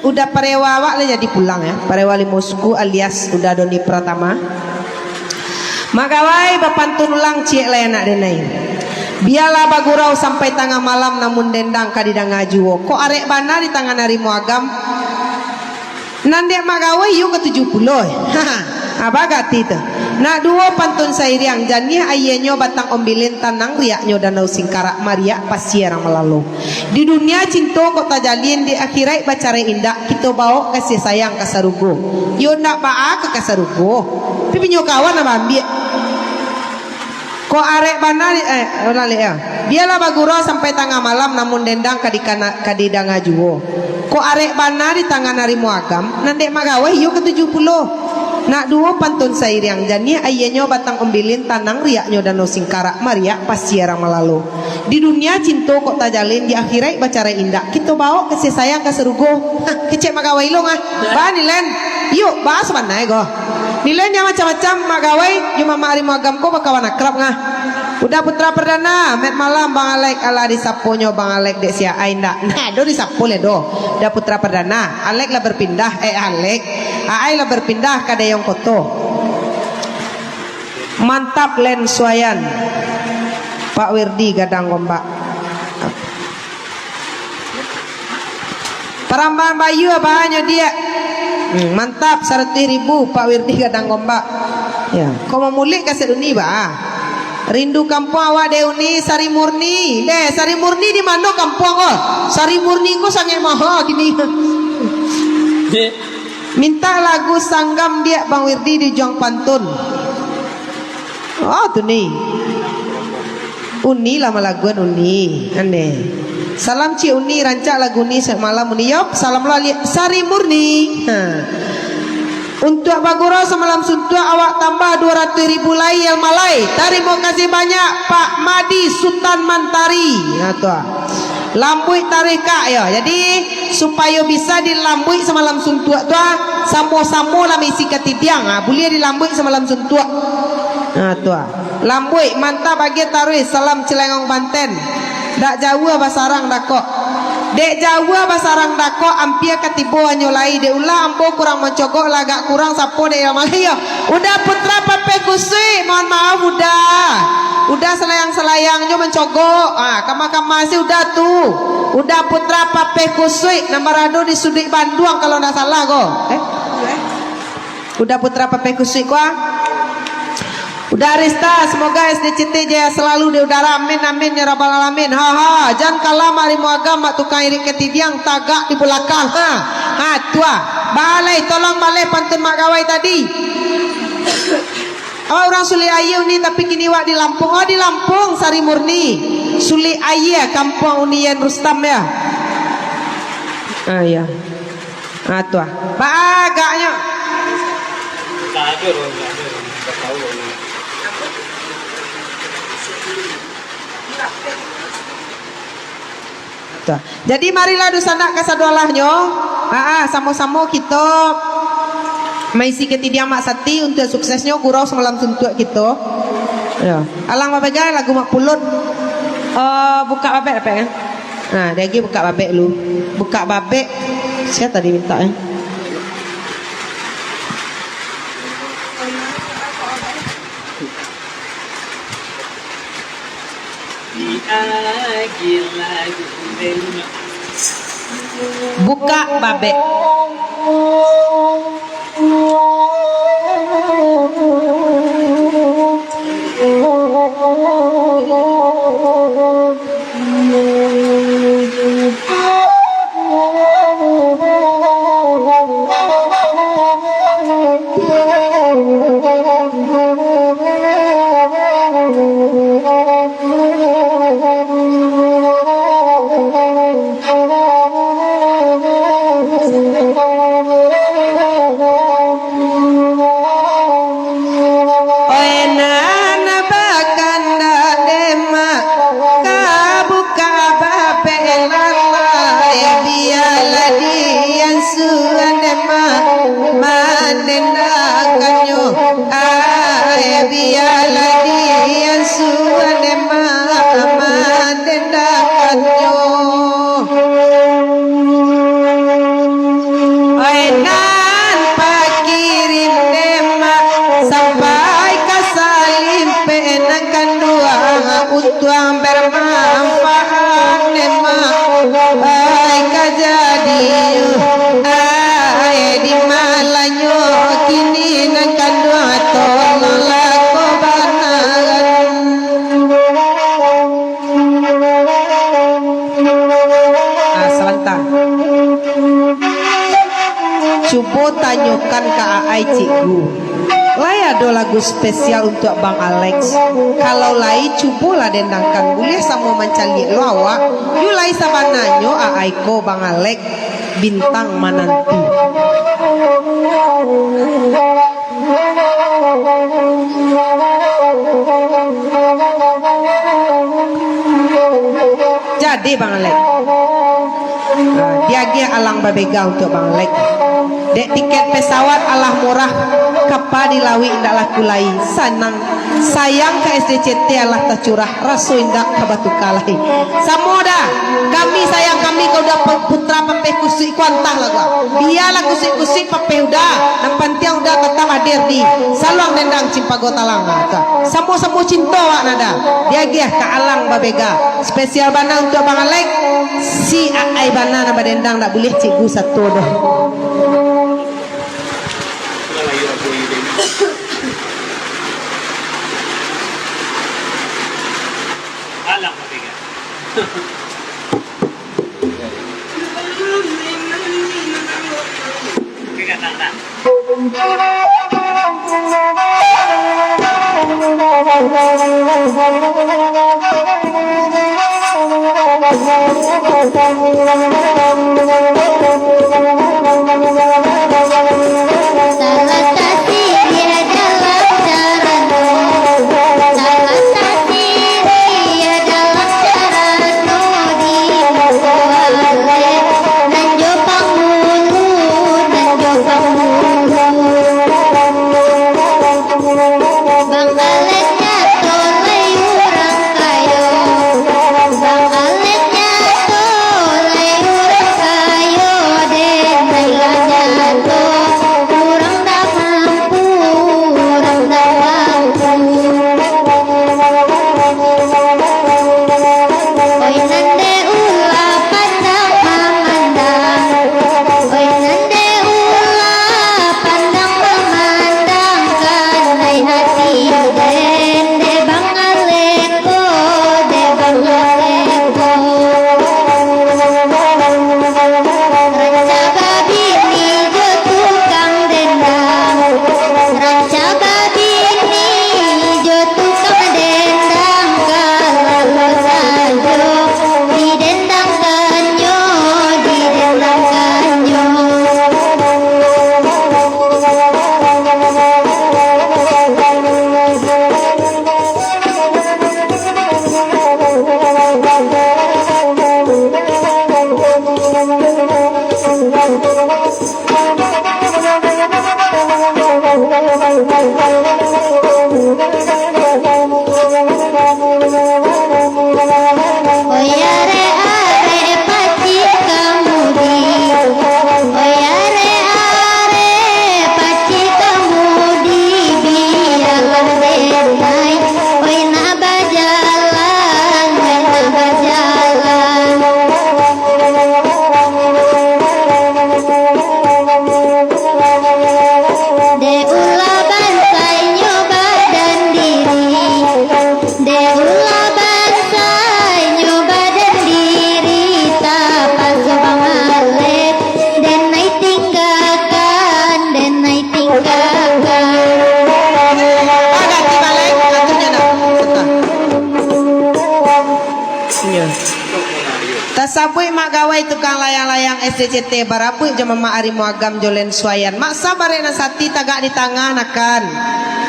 Uda parewa awak lah jadi pulang, yo. Parewa Limo Suku alias Uda Doni Pratama. Mak Gawai bapantun ulang ciek lai anak denai. Bialah bagurau sampai tangah malam, namun dendang ka didanga juo. Kok arek bana di tangan ari muagam, nan dek Mak Gawai iyo ka tujuah puluah. Aba gati tu. Nak duo pantun sairiang, janiah aianyo batang ombilin, tanang riaknyo danau Singkarak, mariak pasia rang malalo. Di dunia cinto kok tajalin, di akhiraik bacarai indak, kito baok kasih sayang ka sarugo. Yo ndak baa ka, ka sarugo. Tapi punyo kawan abah ambiak. Kok arek bana di, eh, ulang liak yo. Bialah bagurau sampai tangah malam, namun dendang ka dikana-, ka didanga juo. Kok arek bana di tangan ari muagam, nan dek Mak Gawai iyo ka tujuah puluah. Nak duo pantun sairiang, janiah aianyo batang ombilin, tanang riaknyo danau Singkarak, mariak pasia rang malalo. Di dunia cinto kok tajalin, di akhiraik bacarai indak, kito baok kasih sayang ka sarugo. Hah, kecek Mak Gawai ilong ah. Ba nilen. Yuk, bahas banai ko. Nilen nyo macam-macam, Mak Gawai jo mamak ari muagam ko bakawan akrab ngah. Uda Putra Perdana, met malam Bang Alek, alah disaponyo Bang Alek dek si Aai ndak? Nah, do disapo leh do. Uda Putra Perdana, Alek lah berpindah, eh, Alek. Aai lah berpindah ka Dayuang Koto. Mantap, Len Suayan. Pak Wirdi Gadang Gombak. Parambahan Bayu, abahnyo diak. Hmm, mantap, saratuih ribu, Pak Wirdi Gadang Gombak. Ya, ko mamulik kaset Uni, ba. Rindu kampuang awak dek Uni, Sari Murni. Deh, Sari Murni di mano kampuang ko? Sari Murni ko sangaik maha kini. Mintak lagu Sanggam diak Bang Wirdi di ujuang pantun. Oh, tu ni. Uni lah malaguan Uni. Aneh. Salam Cik Uni, rancak lagu Uni samalam Uni. Yop, salam lo aliak Sari Murni. Ha. Untuak bagurau samalam suntuak, awak tambah duo ratuih ribu lai, yo malai. Tarimo kasih banyak, Pak Madi Sutan Mantari. Nah, tu ah. Lambuik taruih, Kak, yo. Jadi, supayo bisa dilambuik samalam suntuak tu, ah, samo-samo lah maisi katidiang, ah, buliah dilambuik samalam suntuak. Ah, tu, ah. Lambuik, mantap, agiah taruih, salam Cilengong Banten. Dak jauah basarang dakok. Dek jauah basarang dakok, ampia ka tibo anyo lai, dek ulah ambo kurang mancogok, lah agak kurang sapo dek yo malai yo. Uda Putra Papeh Kusuik, mohon maaf, Uda. Uda salayang-salayangnyo mancogok. Ah, kama-kama si Uda tu. Uda Putra Papeh Kusuik, nan barado di Suduik Banduang, kalau ndak salah ko. Eh? Uda Putra Papeh Kusuik ko, ah. Uda Arista, semoga S D C T jaya selalu di udara. Amin, amin, ya rabbal alamin. Ha, ha, jan kalah mari muagam, mak tukang irik katidiang, tagak di bulakang. Ha, ha, tu ah. Baleh, tolong baleh pantun Mak Gawai tadi. Awak urang Sulik Aia Uni, tapi kini wak di Lampung. Oh, di Lampung, Sari Murni. Sulik Aia, kampuang Uni Yen Rustam, ya? Ah, ya. Ah, tu ah. Baagaknyo. Tu ah. Jadi, marilah dunsanak kasadoalahnyo, aa, samo-samo kito maisi katidiang Mak Sati untuak suksesnyo gurau samalam suntuak kito. Yo. Alang bapegang lagu Mak Pulut. Eh, bukak babek dapek kan? Nah, dia lagi bukak babek lu. Bukak babek. Sia tadi minta, eh? Bukak babek. mandendangkannyo, ai bialah diasuah dek mak mandendangkannyo. Ai nan pakirin dek mak sampai ka salimpek nan kanduang untuang bermanfaat dek mak. Ai ka jadi, ai di malanyo kini nan kanduang tolonglah ko banaran. Ah, sabanta. Cubo tanyokan ka Aai, Cikgu. Lai ado lagu spesial untuak Bang Alex? Kalau lai, cubolah dendangkan. Buliah samo mancaliak lo awak. Yo lai sabananyo Aai ko, Bang Alex, bintang mananti. Jadi, Bang Alex. Nah, diagiah alang babega untuak Bang Alex. Dek tiket pesawat alah murah, kapa di lauik indak laku lai. Sanang, sayang ka S D C T alah tacurah, raso indak ka batuka lai. Samo dah, kami sayang kami ka uda pe-, putra papeh kusuik ko antahlah ko. Bialah kusuik-kusuik papeh uda, nan pantiang uda tatap hadir di Saluang Dendang Cimpago Talang. Nah, tu. Samo-samo cinto awak nada. Diagiah ka alang babega. Spesial bana untuak Bang Alex, si Aai bana nan badendang, ndak buliah Cikgu sato doh. Alang merdeka. Merdeka tak, tak? Salah tasiriah dalam carano, salah tasiriah dalam carano di muko alek, nan jo pangulu, nan jo pangulu. Bang Alek nyato lai urang kayo. Bang Alek nyato lai urang kayo, den lai lah nyato urang ndak mampu, urang ndak mampu. Oi nan dek ulah pandang mamandang, oi nan dek ulah pandang mamandang, kanai hati den, dek Bang Alek ko, dek Bang Alek ko. Rancak babini jo tukang dendang, rancak babini jo tukang dendang, kalau sajo didendangkannyo, didendangkannyo. Oi arek-arek pacik kamudi, oi arek-arek pacik kamudi, bialah den ai, oi nak bajalan, oi nak bajalan. Dek ulah bansainyo badan diri, dek ulah bansainyo badan diri, tapaso Bang Alek, den ai tinggakan, den ai tinggakan. Baganti balai, atunyo nak. Santa. Iyo. Tasabuik Mak Gawai tukang layang-layang S D C T barabuik jo Mamak Arimo Agam jo Len Suayan. Mak Sah barek nan sati tagak di tangah nakan.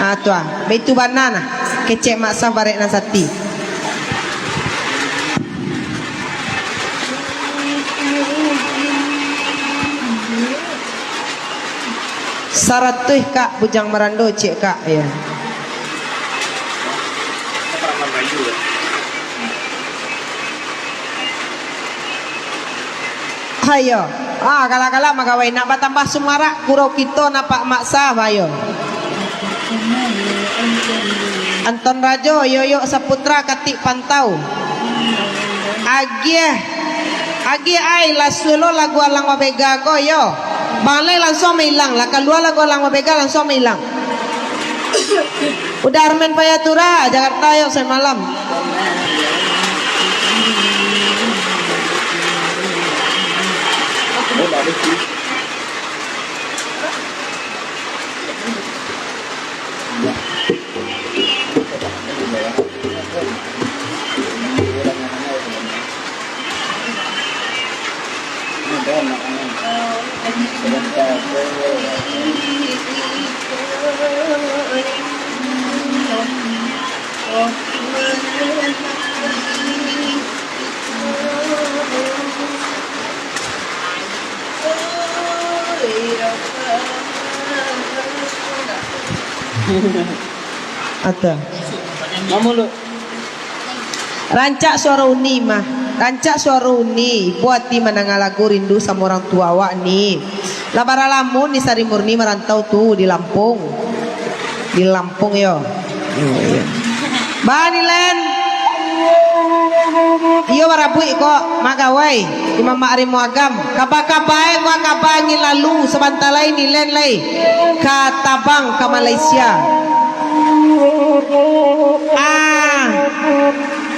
Ha, tu ah. Baitu bana nah. Kecek Mak Sah barek nan sati. Saratuih, Kak, Bujang Marando, ciek, Kak, ya. Hayo. Ah, galak-galak magawai, nak batambah sumarak, gurau kito napak maksa, bayo. Anton Rajo, Yoyo Saputra, Katik Pantau. Agiah, agiah ai, lah sulo lagu Alang Babega ko, yo. Bang Lai langsuang mailang, lah kalua lagu Alang Babega, langsuang mailang. Uda Armen Payatura, Jakarta, yo, samalam. Ata. Mamuluk. Rancak suaro uni mah. Rancak suaro uni. Ibo ati mandanga lagu rindu samo urang tuo awak ni. Lah bara lamo ni Sari Murni marantau tu di Lampung. Di Lampung yo. Yo, yo. Ba Nilen. Iyo barabuik ko, magawai. Imam Makrimo Agam. Kaba-kaba e ko kaba angin lalu, sabanta lai Nilen lai ka tabang ka Malaysia. Ah,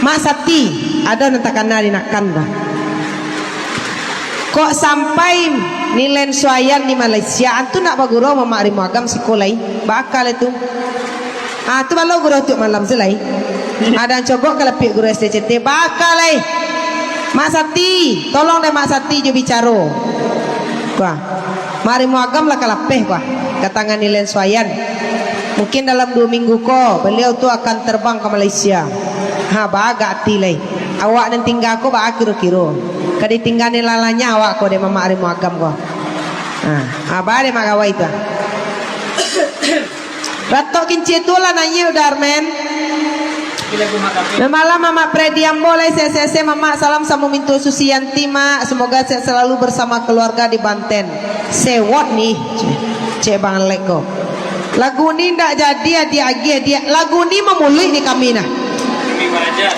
Mak Sati, ado nan takana di Nakan tu. Kok sampai Nilen Suayan di Malaysia, antu nak bagurau Mamak Rimo Agam siko lai. Baa kali tu. Ah, tu balo gurau tu malam tu lai. Ada cogok ka lapiak gurau S D C T. Baa kali. Mak Sati, tolong deh Mak Sati jo bicaro. Wah. Mamak Rimo Agam lah ka lapeh, wah, ka tangan Nilen Suayan. Mungkin dalam duo minggu ko, baliau tu akan terbang ka Malaysia. Ha, baa agak ati lai. Awak nan tingga ko baa kiro-kiro? Ka ditingga ni lalanya awak ko dek Mamak Rimo Agam ko. Ha, ha, baa dek Mak Gawai tu. Ratok kincia tu lah naiak udah, Armen. Mamalam Mamak Predi ambo lai sese-sese Mamak, salam samo mintu Susianti, Mak. Semoga sehat selalu bersama keluarga di Banten. Sewot nih, cek Bang Lek ko. Lagu ni ndak jadi adiak agiah, diak. Lagu ni mamulih ni kami nah.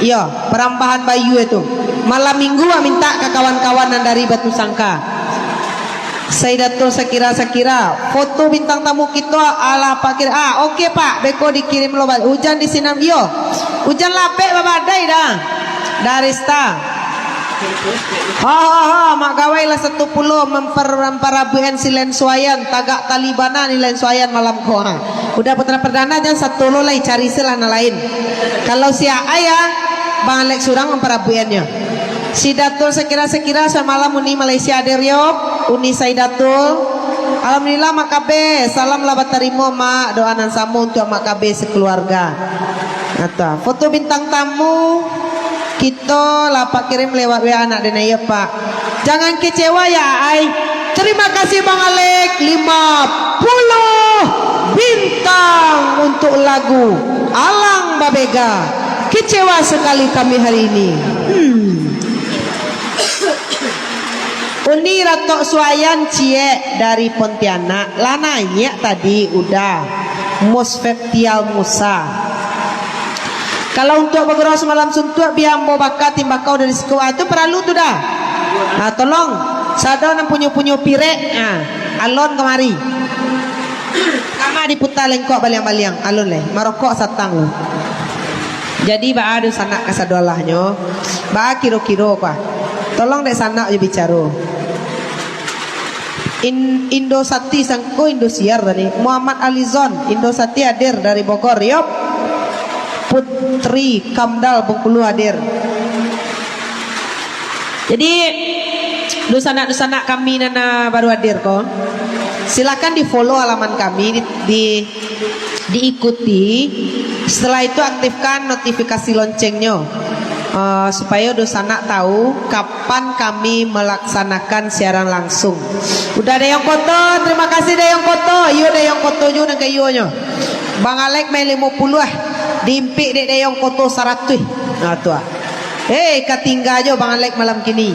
Iyo, Parambahan Bayu itu. Malam minggu ah minta ka kawan-kawan nan dari Batu Sangka. Saidatul Sakira, Sakira, foto bintang tamu kito alah Pak Kir-, ah, oke, Pak, beko dikirim lo, ba-, ujan di sinan, iyo, ujan lapek babadai dah, Darista. Ha, ha, ha, Mak Gawai lah satu pulo memper-, memparabuikan si Len Suayan, tagak tali bana ni Len Suayan malam ko, ha. Udah putra perdana, jan satu lo lai, cari se lah nan lain. Kalau si Aai, ah, Bang Alex surang memparabuikannya. Si Datul Sakira-Sakira samalam uni Malaysia hadir yo, uni Saidatul. Alhamdulillah Mak Kabe, salam lah batarimo Mak, doa nan samo untuak Mak Kabe sakeluarga. Kata, foto bintang tamu kito lah Pak kirim lewat W A nak denai yo Pak. Jangan kecewa ya Ai. Terima kasih Bang Alex, lima puluh bintang untuk lagu Alang Babega. Kecewa sekali kami hari ini. Hmm. Uni Ratok Suayan ciek dari Pontianak, lah naiak tadi udah. Musfeptial Musa. Kalau untuak bagurau samalam suntuak, bia ambo baka timbakau dari siko, ah, tu paralu tu dah. Ah, tolong, sado nan punyo-punyo pirek, ah, alun kamari. Kama diputa lengkok baliang-baliang, alun leh, marokok satang lu. Jadi, baa dunsanak kasadolahnyo, baa kiro-kiro kah? Tolong dek sanak jo bicaro. In-, Indosati sangko Indosiar tadi. Muhammad Alizon, Indosati hadir dari Bogor, yop. Putri Kamdal Bengkulu hadir. Jadi, dunsanak-dunsanak kami nan, ah, baru hadir ko, silakan di-follow alaman kami di, di, diikuti. Setelah itu aktifkan notifikasi loncengnya. Eh, supayo dunsanak tahu kapan kami melaksanakan siaran langsung. Udah Dayong Koto, terima kasih Dayong Koto. Iyo Dayong Koto juo nan kayonyo. Bang Alek main limo puluah ah. Diimpik dek Dayong Koto saratuih. Nah, tu ah. Hei, ka tingga jo Bang Alek malam kini.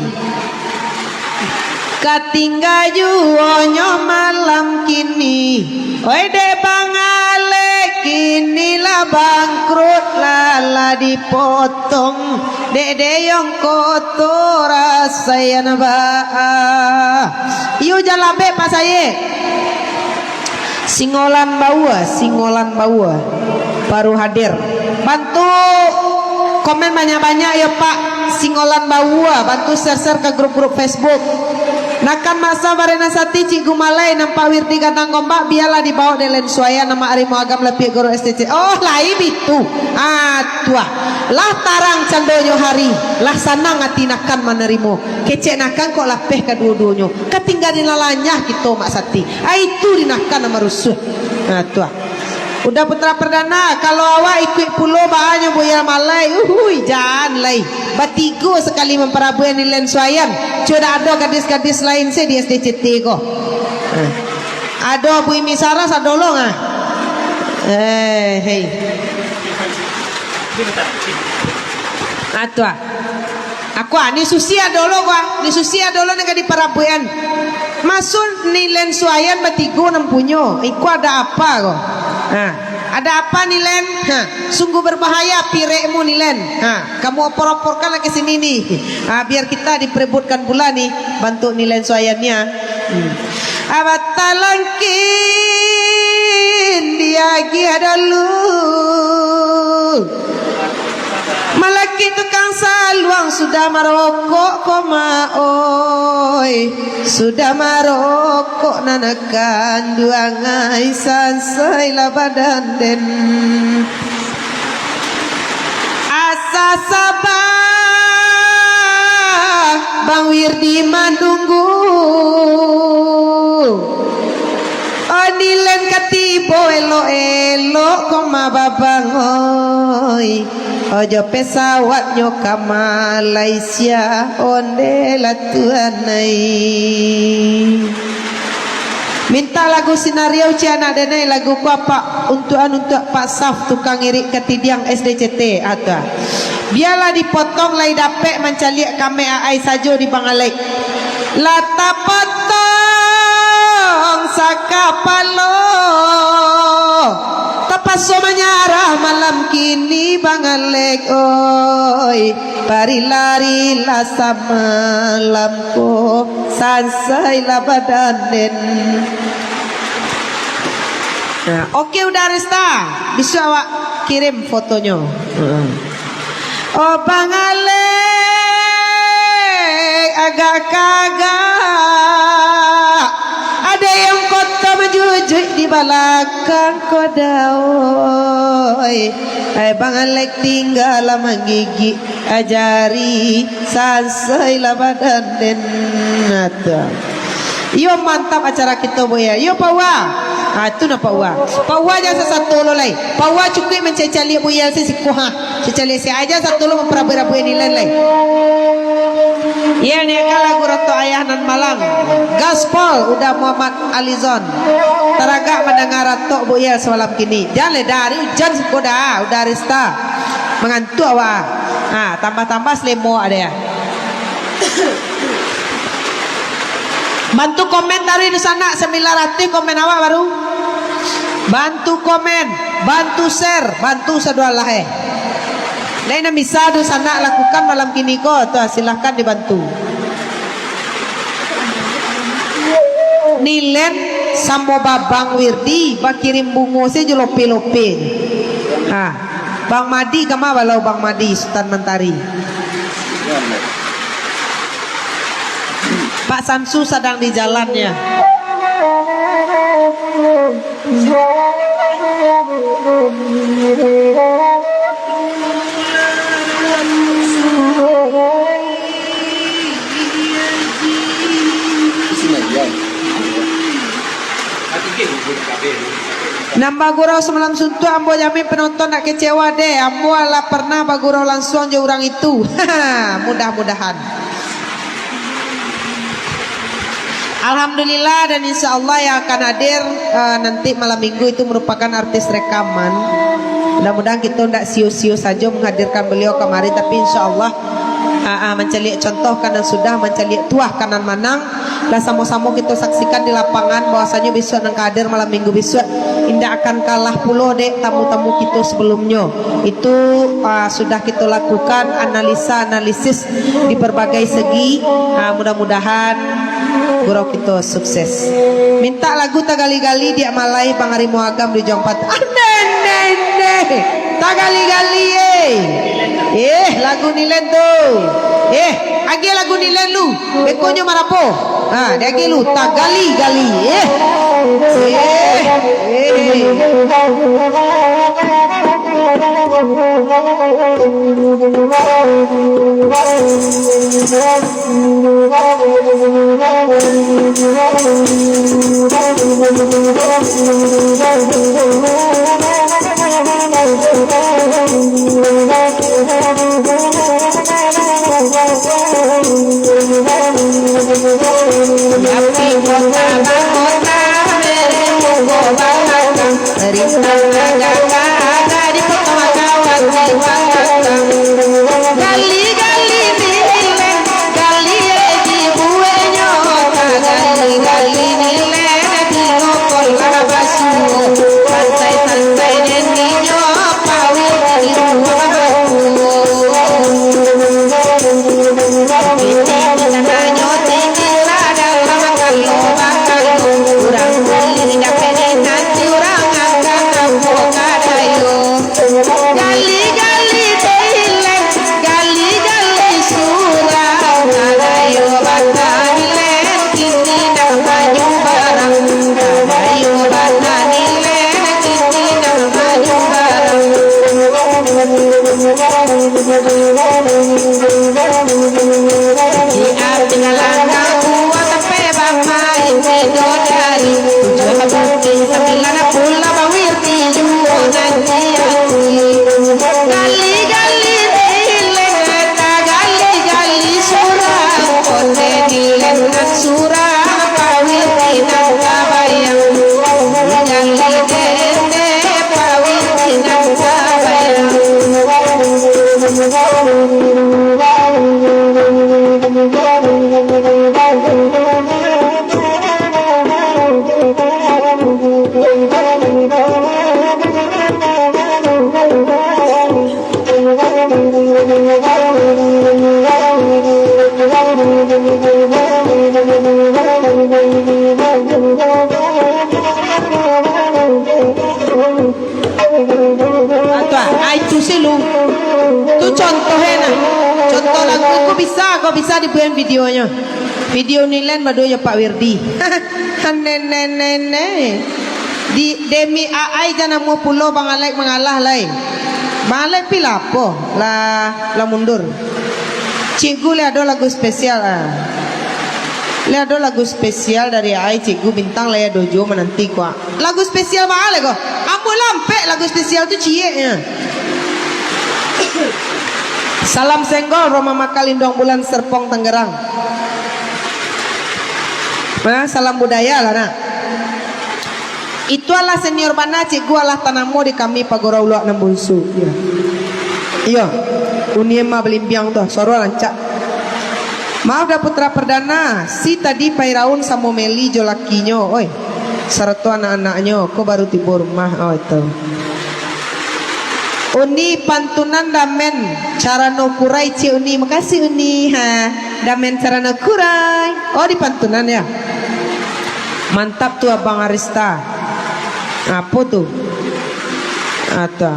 Ka tingga juonyo malam kini. Oi, dek Bang Alek, kini lah bangkrut, lah, lah dipotong dek Dayong Koto rasaian baa. Iyo jalabek, Pak Sayek. Singolan Baua, Singolan Baua, baru hadir. Bantu komen banyak-banyak yo, Pak. Singolan Baua, bantu share-share ka grup-grup Facebook. Nakan Maksa Barena Sati, Cik Gumalai, nampak Wirdi Gandang Gombak, bialah dibaok dek Len Suayan, nama Arimo Agam Lapiak Guru S D C. Oh, lai bitu. Ah, tuah. Lah tarang candonyo hari, lah sanang ati Nakan manarimo. Kecek Nakan kok lapeh kaduo-duonyo. Ka tingga di lalanyah kito, Mak Sati. Ah, itu di Nakan nan marusuah. Nah, tu ah. Uda Putra Perdana, kalau awak ikuik pulo, baanyo Buya Malai, uhui, jan lai. Batigo sakali mamparabuian Nilen Suayan. Cubo dak ado gadis-gadis lain se di S D C T ko. Nah. Ado Bu Imi Saras, ado lo ngah. Eh, hei. Nah, tu ah. Aku ah, ni Susi ado lo ko ah. Ni Susi ado lo nan ka diparabuikan. Maksud Nilen Suayan batigo nan punyo. Iko ada apa ko? Ha, ada apa Nilen? Ha, sungguh berbahaya pirekmu Nilen. Ha, kamu opor-oporkan lah ke sini ni. Ha, biar kita diperebutkan pula ni bantuk Nilen Suayan ni ah. Hmm. Abatalangkin diagiah dulu. Malakik tukang saluang sudah marokok ko ma oi. Sudah marokok nan kanduang ai sansai lah badan den. Asa saba Bang Wirdi manunggu. Onilen ka tibo elok-elok ko ma babang oi. Ojo pesawatnyo ka Malaysia, onde lah Tuan ai. Minta lagu Sinario, ciek anak denai, lagu ko apak untukan untuak Pak Saf, tukang irik katidiang S D C T, ata. Bialah dipotong, lai dapek mancaliak kamek aai sajo di Bang Alek. Lah tapotong sakapalo, tapaso manyarah malam kini Bang Alek, oi. Pari larilah samalam ko, sansailah badan den. Nah, oke, Uda Arista. Bisuak awak kirim fotonyo. Heeh. Oh, Bang Alek, agak kagak. Ada yang koto manjujuik di balakang ko dawai. Hai, Bang Alek tinggalah manggigik jari, sansailah badan den. Nah, tu. Iyo, mantap acara kito, Buya. Iyo, Pak Uwa. Ah, tu nah, Pak Uwa. Pak Uwa jan sasato lo lai. Pak Uwa cukuik mancaliak Buya se siko, ha. Caliak se aja sato lo mamparabuik-rabuik Nilen lai. Iyo, ni kan lagu Rotok Ayah nan Malang. Gaspol, Uda Muhammad Alizon. Taragak mandanga ratok Buya samalam kini. Jan lai, Da, ari ujan siko Da, Uda Arista. Mangantuak awak. Ha, tambah-tambah salemo awak deh. Bantu komen tadi di sanak, sambilan ratuih komen awak baru. Bantu komen, bantu share, bantu sadoalah eh. Lai nan bisa dunsanak lakukan malam kini ko, tu, silahkan dibantu. Nilen samo Babang Wirdi bakirim bungo se jo lope-lope. Ha. Bang Madi kama balau Bang Madi Sutan Mantari. Pak Samsu sadang di jalannya. Nan bagurau samalam suntuak, ambo jamin penonton ndak kecewa deh. Ambo alah pernah bagurau lansuang jo urang itu. Mudah-mudahan. Alhamdulillah, dan insya Allah yang akan hadir, eh, nanti malam minggu itu merupakan artis rekaman. Mudah-mudahan kita ndak sio-sio sajo menghadirkan beliau kamari, tapi insya Allah, ah, ah, mancaliak contoh ka nan sudah, mancaliak tuah ka nan manang. Lah samo-samo kita saksikan di lapangan bahwasanyo bisuak nan ka hadir malam minggu bisuak indak akan kalah pulo dek tamu-tamu kita sebelumnyo. Itu, ah, sudah kita lakukan analisa-analisis di berbagai segi. Ah, mudah-mudahan gurau kita sukses. Minta lagu Tagali-gali Diak Malai Bang Arimo Agam di Jong Pat-, ah, neh, neh, neh. Tagali-gali, eh. Eh, lagu Nilen tu. Eh, agiah lagu Nilen lu. Bekonyo marapo. Ha, diagiah lu. Tagali-gali, eh. Eh, eh. Gali-gali Nilen, gali e dibueknyo, gali-gali Nilen, di rokok lah basuo, santai-santai den inyo, pawir di rumah basuo. Tinggi tananyo, tinggi lah dalam kalo bakalo, urang gali dapek di nanti, urang angkek ambo ka dayo. Gali-gali Nilen, gali-gali surau, kadayo batang Nilen, kini nak manyumbarang. Kadayo batang Nilen, kini nak manyumbarang. Di ati galanggang kuwa tapek bamain bidodari. Tujuah bukik sambilan pulau bawir Gali-gali Nilen, tagali-gali surau, ondeh Nilen nan surang, pawir nan tabayang. Gali dendeh, pawir nan tabayang. Ah, tu, ah, itu si lu. Tu contoh e nah. Contoh lagu ko bisa, ko bisa dibuek videonyo. Video Nilen baduo jo Pak Wirdi. Neh, neh, neh, neh. Di, demi Aai jan namuah pulo Bang Alek mangalah lai. Bang Alek pi lah apo? Lah, lah mundur. Cikgu lai ado lagu spesial, ah. Lai ado lagu spesial dari Aai, Cikgu Bintang lai ado juo mananti ko, ah. Lagu spesial Bang Alek ko. Ambo lampek lagu spesial tu cieknyo. Salam Senggol, Roma Maka Lindong Bulan, Serpong, Tangerang. Nah, salam budaya lah, nak. Itu alah senior bana, Cikgu alah tanamo di kami Pagurau Luak Nan Bunsu. Iyo. Iyo. Uni Emma Balimbiang tu, suaro rancak. Maaf dah Putra Perdana, si tadi Pairaun samo Meli jo lakinyo, oi. Sarato anak-anaknyo, ko baru tibo rumah, oh itu. Uni pantunan damen, carano kurai ciek Uni. Makasih Uni, ha. Damen carano kurai. Oh, di pantunan ya. Mantap tu Abang Arista. Apo tu? Atau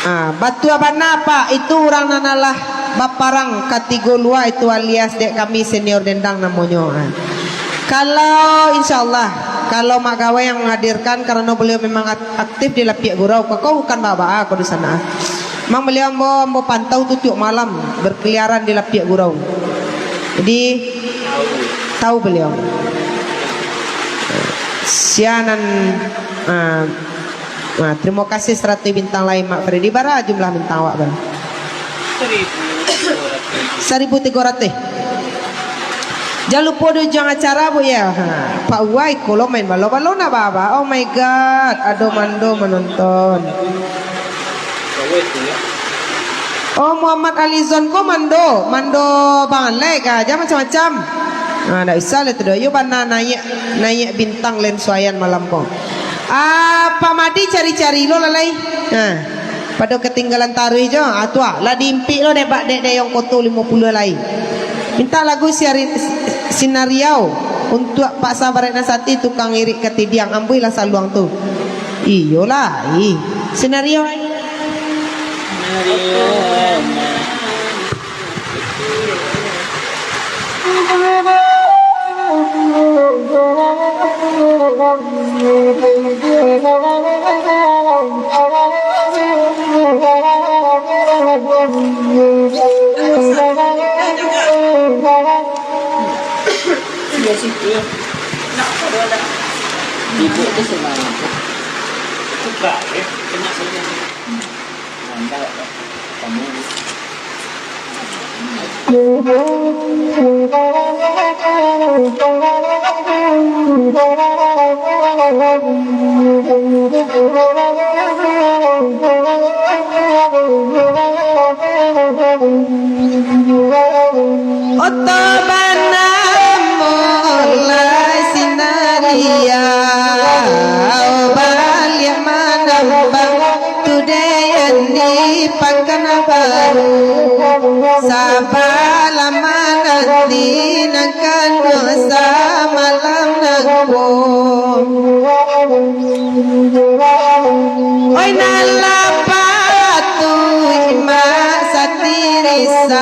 Ah, batua bana, Pak. Itu urang nan alah baparang katigo lua itu alias dek kami senior dendang namonyo. Ah. Kalau insyaallah, kalau Mak Gawai yang menghadirkan, karano beliau memang ak-, aktif di Lapiak Gurau, kok bukan baa-baa ko di sana. Memang beliau ambo, ambo pantau tu tiok malam berkeliaran di Lapiak Gurau. Jadi, tahu beliau. Sianan, ah, ah, terima kasih saratuih bintang lain, Mak Freddy. Bara jumlah bintang awak, Bang? Saribu tigo ratuih. Saribu tigo ratuih. Jan lupo di ujuang acara, Bu, ya. Ha, Pak Uwai ko lo main balo-balo nak baba. Oh my God, ado mando manonton. Oh, Muhammad Alizon ko mando, mando bangalek ka, jan macam-macam. Ha, ndak usah lah tu doh. Iyo bana naiak, naiak bintang Len Suayan malam ko. Ah, Pak Madi cari-cari lo lah lai. Ha. Pado katinggalan taruih jo. Ah, tu ah, lah diimpik lo dek, dek, dek Yong Koto limo puluah lai. Minta lagu siari-, Sinariau untuak Pak Sabarek Nasati, tukang irik katidiang, ambuih lah saluang tu. Iyo lai. Sinariau ai. Ibu tu senang. Itu terakhir, kena saja. Oto banamo lai Sinariau, baliak manambang tudean di Pakanbaru. Sabalah mananti nan kanduang samalam nan ko. Oi, nan lah patuik Mak Sati risau,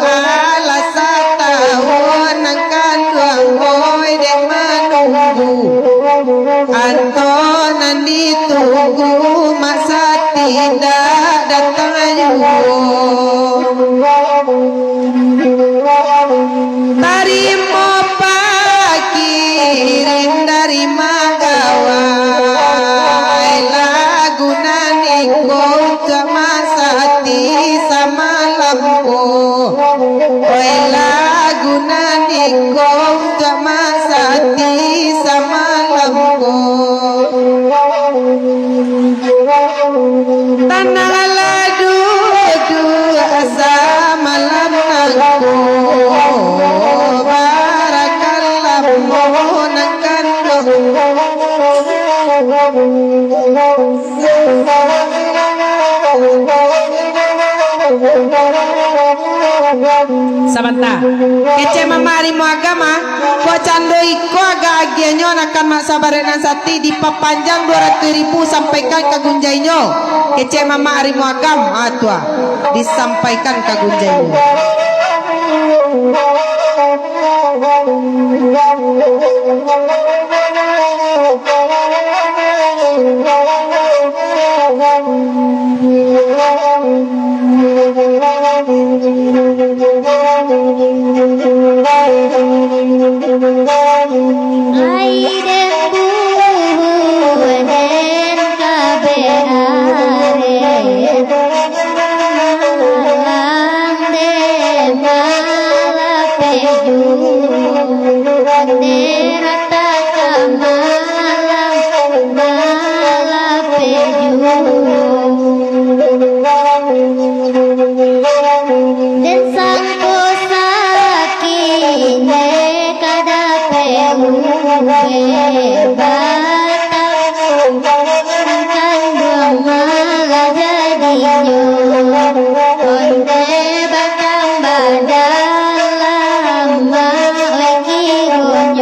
alah satahun nan kanduang, oi, dek manunggu. Anto nan ditunggu Mak Sati indak datang juo. Tarimo pakirim dari Magawai, lagu nan iko untuak Mak Sati samalam ko. Oi, lagu nan iko untuak Mak Sati samalam ko. Tananglah duduak samalam nangko, barakallah moho nan kanduang. Sabanta. Kecek Mamak Arimo Agam, ah. Kok cando iko agak agiahnyo anakan Mak Sabarek nan Sati, dipapanjang duo ratuih ribu, sampaikan ka gunjainyo. Kecek Mamak Arimo Agam, ah, tu ah. Disampaikan ka gunjainyo. Ai den bubuaden kabeh arek, malam den malapeh juo, den rata ka malam malapeh juo. Den sangko sakik, den ka dapek ubek batang, kanduang malah jadinyo, onde batang badalam, oi kironyo.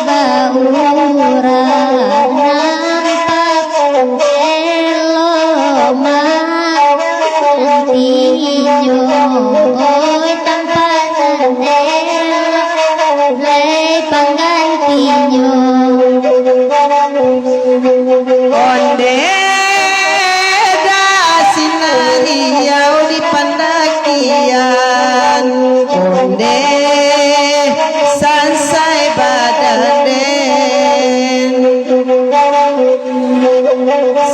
Baurang nampak elok manantinyo, oi, tampak nan elok lai panggantinyo. Onde dah sinariau di pandakian, onde sansai badanden.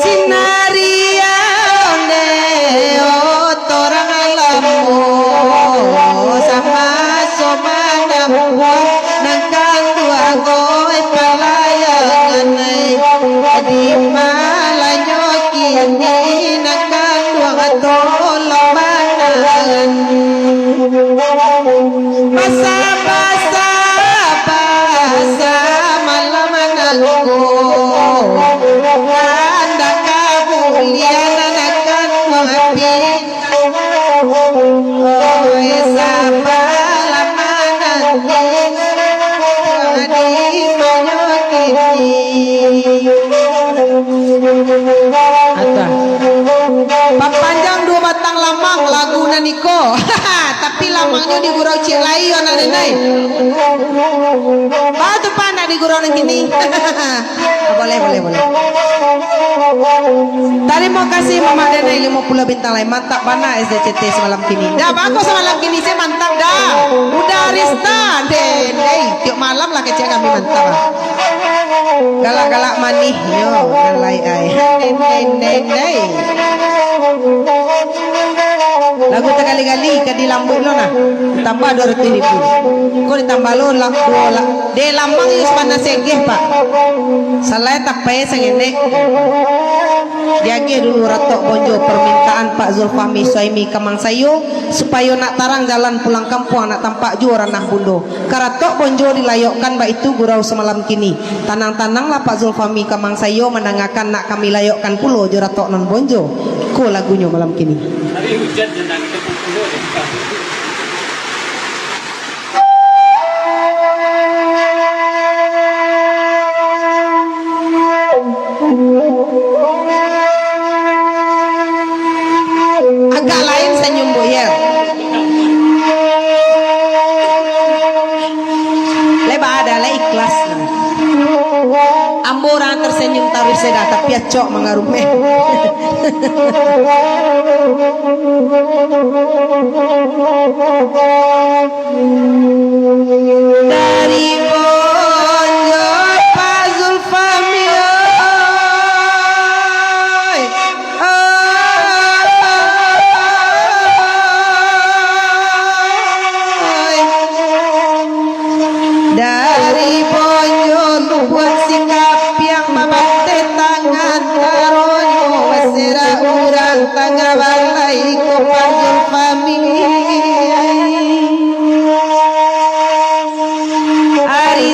Sinariau onde, o torang alamo, sama-sama nampak nan kanduang, oi, palayangan ai. Di malanyo kini nan kanduang tolong manahan. Basa-basa, basa malam nangko, kandak kabulian nan kanduang api. Oi, sabalah mananti, di manyakiti. Adah. Papanjang duo batang lamang lagu nan iko. Tapi lamangnyo di gurau ciek lai, yo, anak denai. Ba tu, Pak, nak di gurau nan kini. Boleh, boleh, boleh. Tarimo kasih, Mamak Denai, limo puluah bintang lai. Mantap bana S D C T samalam kini. Dah bagus samalam kini, se mantap dah. Udah Rista, Denai. Tiok malam lah kecek kami mantap, ah. Galak-galak manih, yo, nan lai ai. Denai, Denai. Lagu tagali-gali ka dilambuik lo nah. Tambah duo ratuih ribu. Ko ditambah lo la-, duo la-, dek lamang yo sabana segeh, Pak. Salai tapai sangenek. Diagiah dulu Ratok Bonjo, permintaan Pak Zulfahmi Suhaimi Kamang Sayo, supayo nak tarang jalan pulang kampuang, nak tampak juo ranah bundo. Karatok bonjo dilayokkan baitu gurau samalam kini. Tanang-tananglah Pak Zulfahmi Kamang Sayo mandangakan, nak kami layokkan pulo jo ratok nan bonjo. Ko lagunyo malam kini. Agak lain sanyum, Bu, yo. Lai baada, lai ikhlas. Ambo urang tersanyum taruih se dah, tapi acok mangarumeh. Dari Bonjo Pak Zulfahmi, oi. Oi. Dari Bonjo Lubuak Sikapiang, mabateh tangan karonyo, basera urang tangah balai ko Pak Zulfahmi. Ari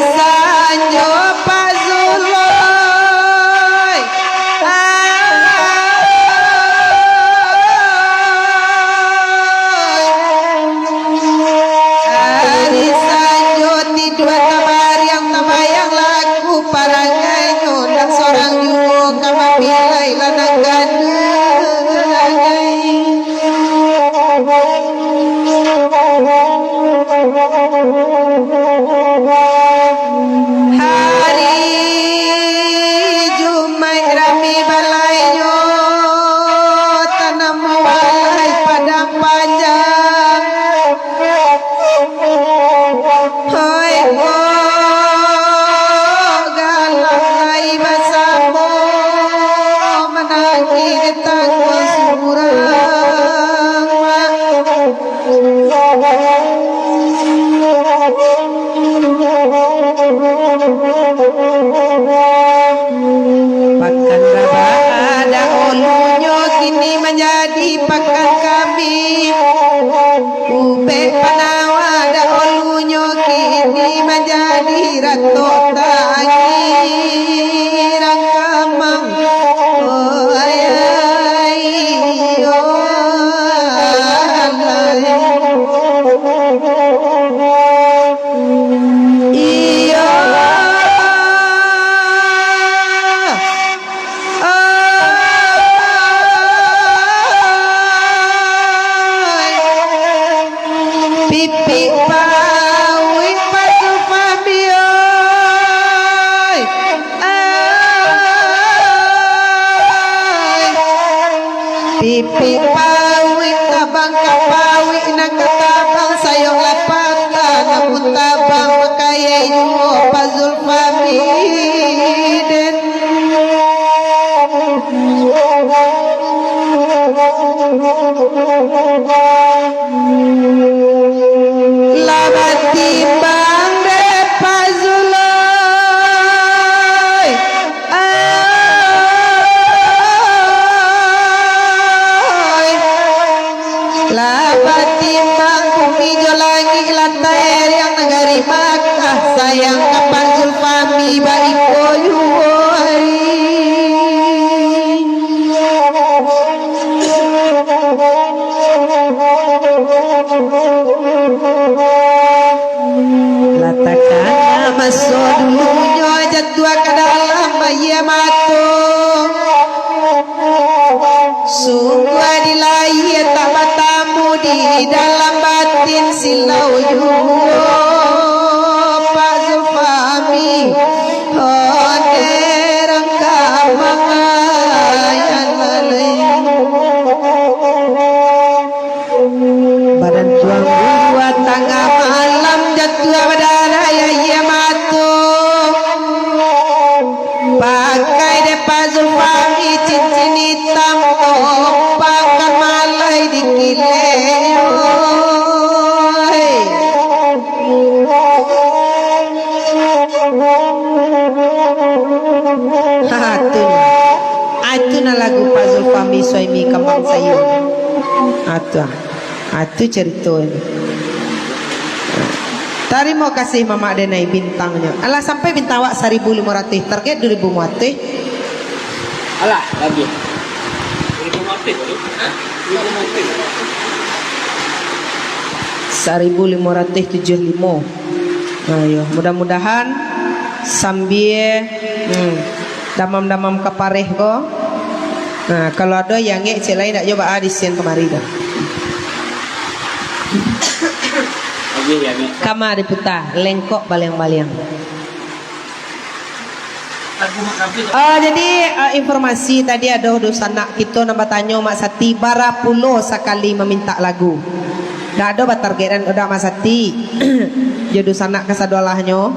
Pipauik tabang ka pauik, nan ka tabang sayok lapatan, aku tabang bakayai juo Pak Zulfami den. Lah batimbang dek Pak Zuloi. Ai. Lah batimbang bumi jo langik, lah taeriang nagari Makkah, sayang ka Pak Zulfami baiko juo ai. Lah takana maso dulunyo jatuah ka dalam aia mato. Sungguah di lahia tak batamu, di dalam batin silau juo Pak Zulfami. Onde rangka mangayan lalai. Badan tuang guru tangah malam jatuah badarah aia mato. Pakai dek Pak Zulfami cincin itam, tompakan malai di kilek. Oi. Ha, tu nah. Ah, itu nah lagu Pak Zulfami Suhaimi Kambang Sayur. Ah, tu ah. Ah, tu caritonyo. Tarimo kasih Mamak Denai bintangnyo. Alah, sampai bintang awak saribu limo ratuih, target duo ribu limo ratuih. Alah, labiah. Saribu limo ratuih tujuah limo. Nah, yo, mudah-mudahan sambia, hmm, damam-damam kapareh ko. Nah, kalau ado yang angek cek lain dak jo baa disian kamari dah. Kama diputa, lengkok baliang-baliang. Ah, jadi, ah, informasi tadi ado dunsanak kito nan batanyo Mak Sati bara pulo sakali mamintak lagu. Dak ado batargetan udah Mak Sati. Jo dunsanak kasadoalahnyo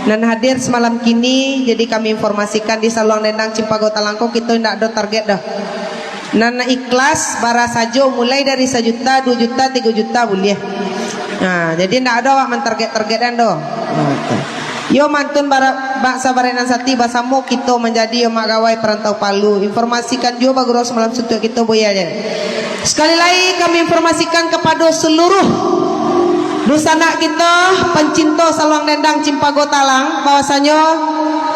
nan hadir samalam kini, jadi kami informasikan di Saluang Dendang Cimpago Talang ko kito indak ado target doh. Nan ikhlas bara sajo, mulai dari sajuta, duo juta, tigo juta buliah. Nah, jadi ndak ado awak mantarget-targetan doh. Nah, tu. Yo mantun bara-, bangsa Barek Nan Sati, basamo kito manjadi yo mak gawai parantau Palu. Informasikan juo bagurau samalam suntuak kito, buya je. Sekali lai kami informasikan kapado seluruh dunsanak kito, pancinto Saluang Dendang Cimpago Talang, bahwasanyo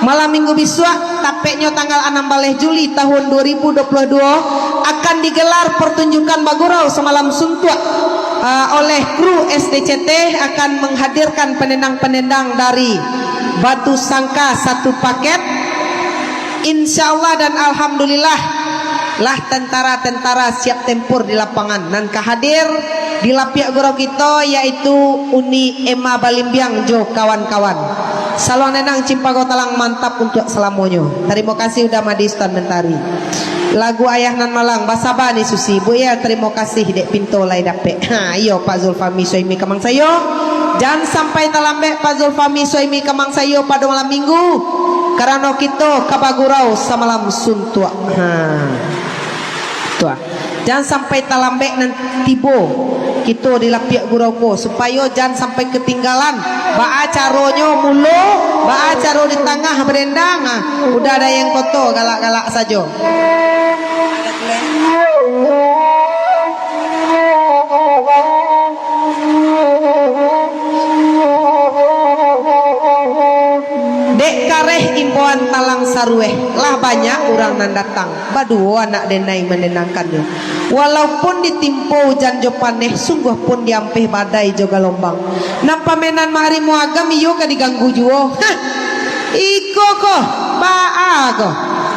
malam minggu bisuak, tapeknyo tanggal anam baleh Juli tahun dua ribu dua puluh dua, akan digelar pertunjukan bagurau samalam suntuak, ah, oleh kru S D C T, akan menghadirkan penendang-penendang dari Batu Sangka satu paket. Insya Allah dan alhamdulillah, lah tentara-tentara siap tempur di lapangan. Nan ka hadir di lapiak gurau kito, yaitu Uni Emma Balimbiang jo kawan-kawan. Saluang Dendang Cimpago Talang mantap untuak salamonyo. Tarimo kasih udah madi Sutan Mentari. Lagu Ayah Nan Malang, basaba ni Susi. Buya, tarimo kasih dek pinto lai dapek. Ha, iyo, Pak Zulfami Suhaimi Kamang Sayo. Jan sampai talambek Pak Zulfami Suhaimi Kamang Sayo pado malam minggu. Karano kito ka bagurau samalam suntuak. Ha. Tu ah. Jan sampai talambek nan tibo kito di lapiak gurau ko, supayo jan sampai katinggalan. Baa caronyo mulo, baa caro di tangah badendang, ah, udah Dayang Koto galak-galak sajo. Dek kareh imbauan Talang Sarueh, lah banyak urang nan datang. Baduo anak denai mandendangkannyo. Walaupun ditimpo ujan jo paneh, sungguah pun diampeh badai jo galombang. Nan pamenan Mak Rimo Agam iyo ka diganggu juo. Hah! Iko ko, baa ko?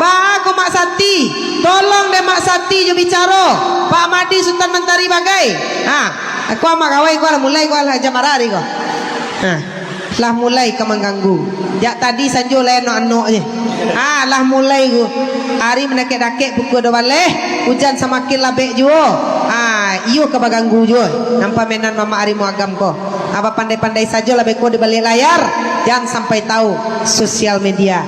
Baa ko Mak Sati? Tolong deh Mak Sati jo bicaro. Pak Madi Sutan Mantari bagai. Ha, aku amak kawai ko lah, mulai ko lah jamara ari ko. Ha. Lah mulai ka mangganggu. Jak tadi sanjo lai anok-anok je. Ah, lah mulai tu. Ari mandakek-dakek pukua duo baleh, ujan samakin labek juo. Ah, iyo ka baganggu juo. Nan pamenan mamak ari muagam ko. Ah, bapandai-pandai sajolah beko di baliak layar. Jan sampai tahu sosial media.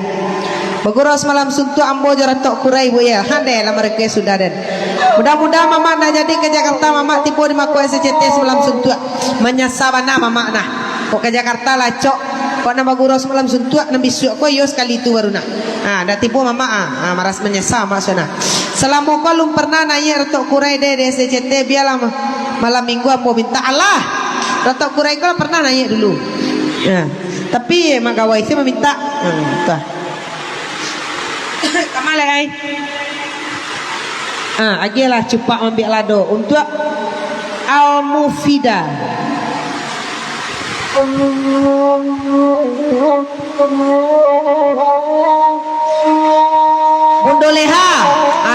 Bagurau samalam suntuak ambo jo Ratok Kurai, Bu, yo. Handeh lah mareko sudah den. Mudah-mudahan mamak nak jadi ka Jakarta, mamak tibo di mako S C T samalam suntuak. Manyasa bana mamak nah. Kok ka Jakarta lah, cok. Kok nan bagurau samalam suntuak, nan bisuak ko iyo sakali tu baru nah. Ha, dah tibo mamak, ah. Ha, maras manyasa mamak sudah nah. Salamo ko alun parnah naiak Ratok Kurai deh di S C T, bialah ma-, malam minggu ambo minta. Alah. Ratok Kurai ko lah parnah naiak dulu. Ya. Tapi mak gawai se maminta. Ha, tuah. Kama lai ai. Ah, agiahlah cupak maambiak lado untuak Al-Mufida. Bundo Leha.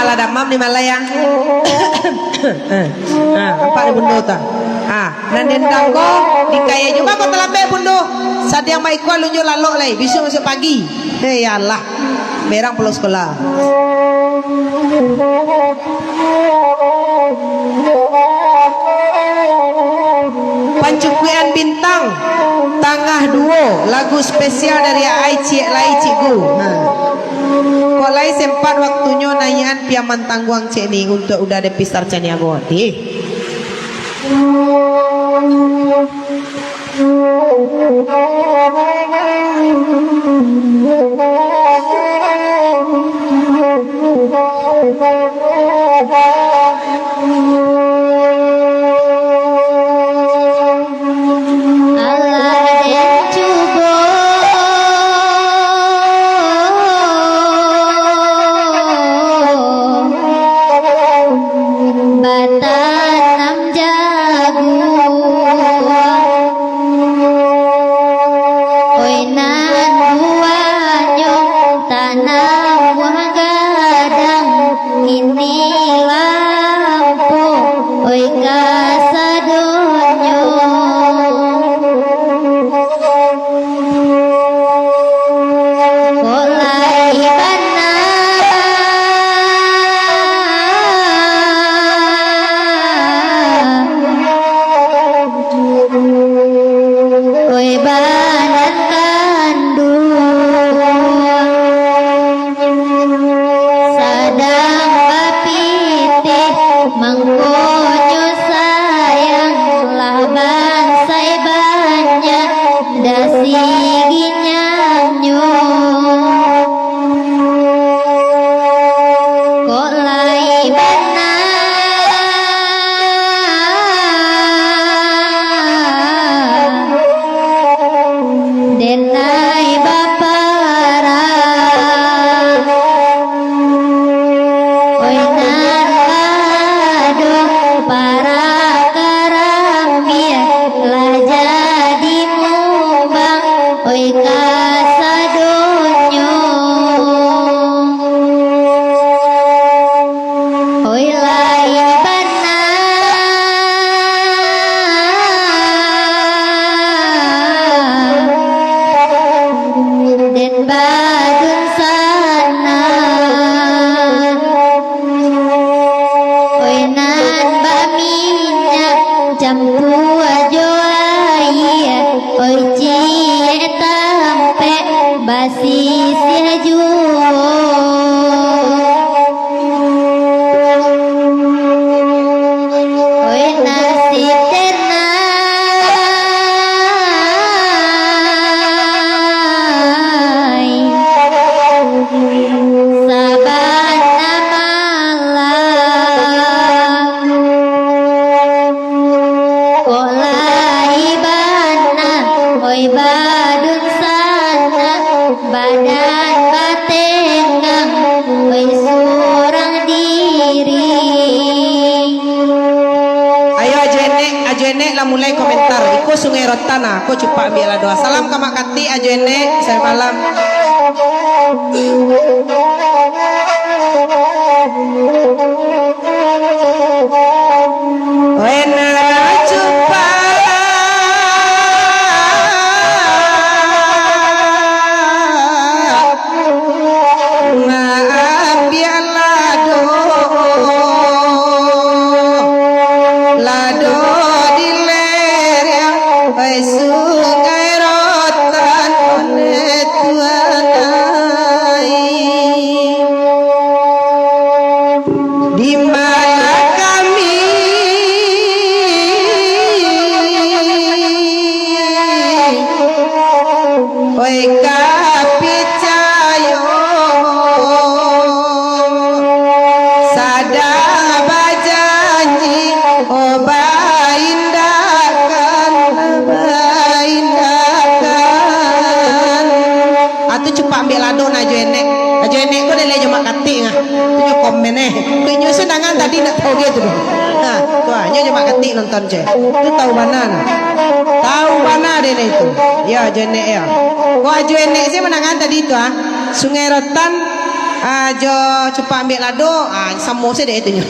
Alah, damam ni malai, ah. Ah, ah, nampak ni Bundo tu. Ah. Nan dendang ko dikaya juo. Mako talambek, Bundo. Sadiang baikua lunyo lalok lai. Bisuak masuak pagi. Hei, ya Allah. Berang pulang sekolah. Pancukuian bintang tangah duo, lagu spesial dari Ai Ciek Lai Cikgu. Ha. Kok lai sempat waktunyo naiakan Piaman Tangguang cek ni untuak Uda Depis Arca Niago. Dih. Alah den cubo batanam jaguang. Oi, nan buahnyo tanam buah gadang, kini lampuang, oi, kasadonyo. Kok lai bana. Oi, banan kanduang, sadang bapitih, mangkonyo sayang, lah bansai banyak dasi ginyannyo. Kok lai bana. Den lai baparang. Oi, nan lah ado parak karambia, lah jadi mumbang, oi, kasadonyo. Oi, lai bana. Den badunsanak. Oi, nan baminyak campua jo aia, oi, ciek tampek basisiah juo. Oi, nasib den ai, sabana malam. Kok lai bana, oi, badunsanak, badan batenggang, oi, surang diri. Ayo, Ajo Enek, Ajo Enek lah mulai komentar. Iko Sungai Rotan, ah, ko cupak ambiak lah doa. Salam ka Mak Katik, Ajo Enek, selamat malam. Wena cupak. Tu cupak ambiak lado nah Ajo Enek. Ajo Enek ko dari Ajo Mak Katik nah. Tu nyo komen eh. Tu nyo sunangan tadi nak tahu ge tu. Nah, tu ah, nyo Ajo Mak Katik nonton je. Tu tahu bana nah. Tahu bana deh ni tu. Ya Ajo Enek ya. Ko Ajo Enek se manangan tadi tu ah. Sungai Rotan, ah, jo cupak ambiak lado, ah, samo se deh tu nyo.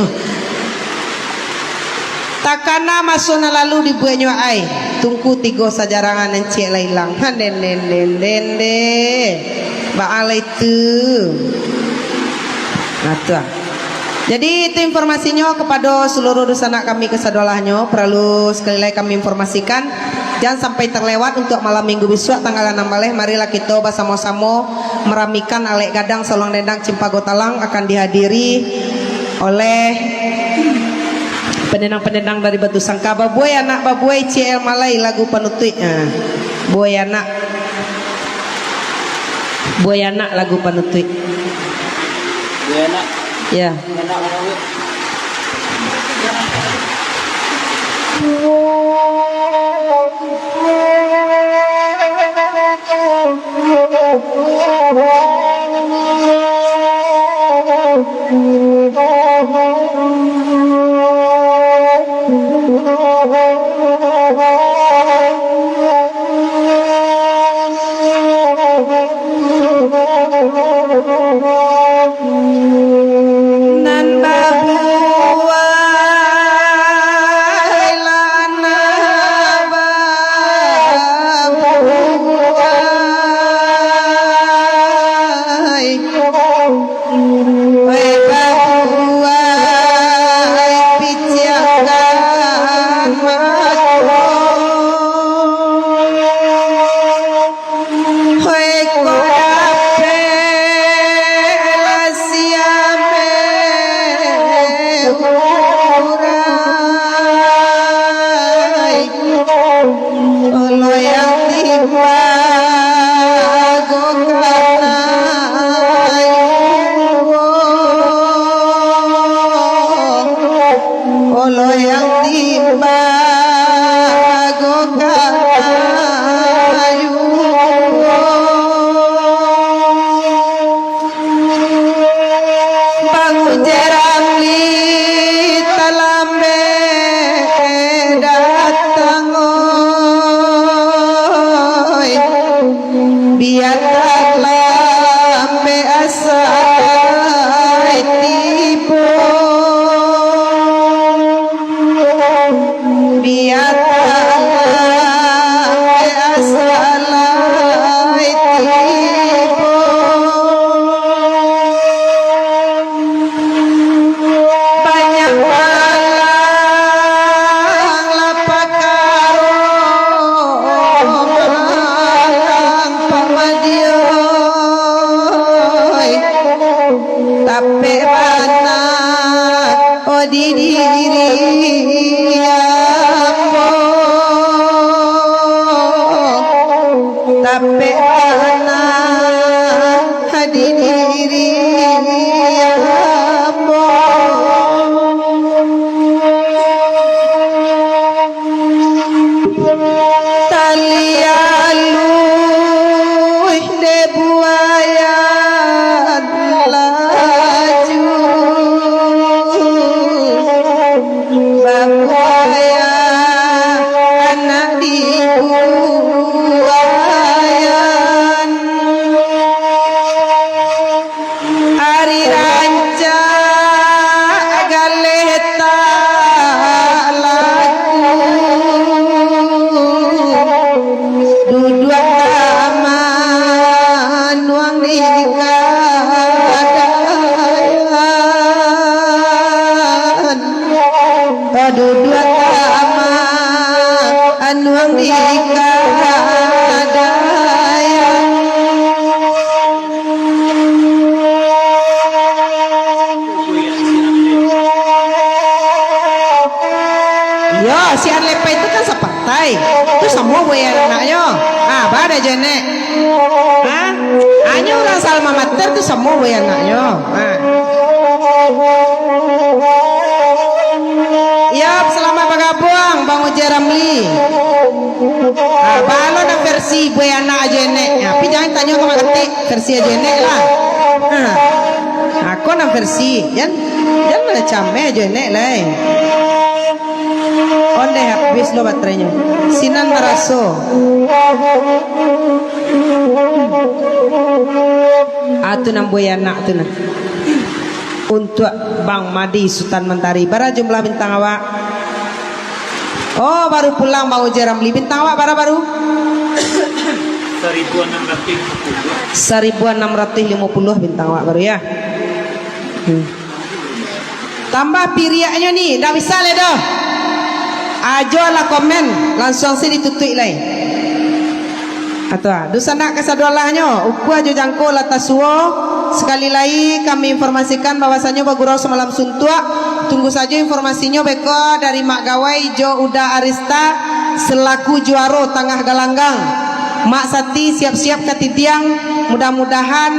Takana maso nan lalu dibueknyo ai, tungku tigo sajarangan nan ciek lah ilang. Ha, den, den, den, den, den. Baa lah itu. Nah, tu ah. Jadi, itu informasinyo kepada seluruh dunsanak kami kasadolahnyo. Paralu sekali lai kami informasikan, jan sampai terlewat untuk malam minggu bisuak tanggal anam baleh, marilah kito basamo-samo maramikan alek gadang saluang dendang Cimpago Talang akan dihadiri oleh pendendang-pendendang dari Batu Sangka. Babuai anak babuai C L Malai lagu panutuik. Ah, buai anak. Buai anak lagu panutuik. Buai anak. Ya. Buai anak mana, Bu? Nan babuai lah nak babuai. Weh babuai, piciakkan mato. Hoi ko dapek lah siame urai. Olo yang tiba go kana yuo. Olo yang tiba go kana yuo. Bang Ujeran li talambek datang, oi. Bia talambek asai tibo. Bia talambek asai tibo. Banyak malang lah pakaro, malang pamadio, oi. Tapek bana, oh, di diri ambo. Tapek bana di diri ambo. Tali aluih dek buaya laju. Babuaya anak di buayan. Ari rancak galeh tak laku. Duduak tamanuang di gadaian. Duduak tamanuang di gadaian. Yo, si An Lepai tu kan sapatai. Tu samo buaya anaknyo. Ah, baa dek Jenek. Ha? Anyo urang Salma Mater tu samo buaya anaknyo. Ha. Yo, selamat bagabuang, Bang Ujian Ramli. Ha, baa lo nan versi Versi buai anak Ajo Enek. Ya, tapi jangan tanyo ka Mak Ketik, versi Ajo Enek lah. Ha. Ako nan versi, jan, jan lah cameh Ajo Enek lai. Ondeh, habis lo baterainyo. Sinan maraso. Ah, tu nan buai anak tu nah. Untuak Bang Madi Sutan Mantari. Bara jumlah bintang awak? Oh, baru pulang Bang Uja Ramli. Bintang awak bara baru? Saribu anam ratuih limo puluah. Saribu anam ratuih limo puluah bintang awak baru, ya. Hmm. Tambah piriaknyo ni, ndak bisa lai doh. Ajo lah komen, lansuang se ditutuik lai. Atau, ah, dunsanak kasadoalahnyo, ukua jo jangko lah tasuo. Sakali lai kami informasikan bahwasanyo bagurau samalam suntuak. Tunggu sajo informasinyo beko dari Mak Gawai jo Uda Arista selaku juaro tangah galanggang. Mak Sati siap-siap ka titiang, mudah-mudahan,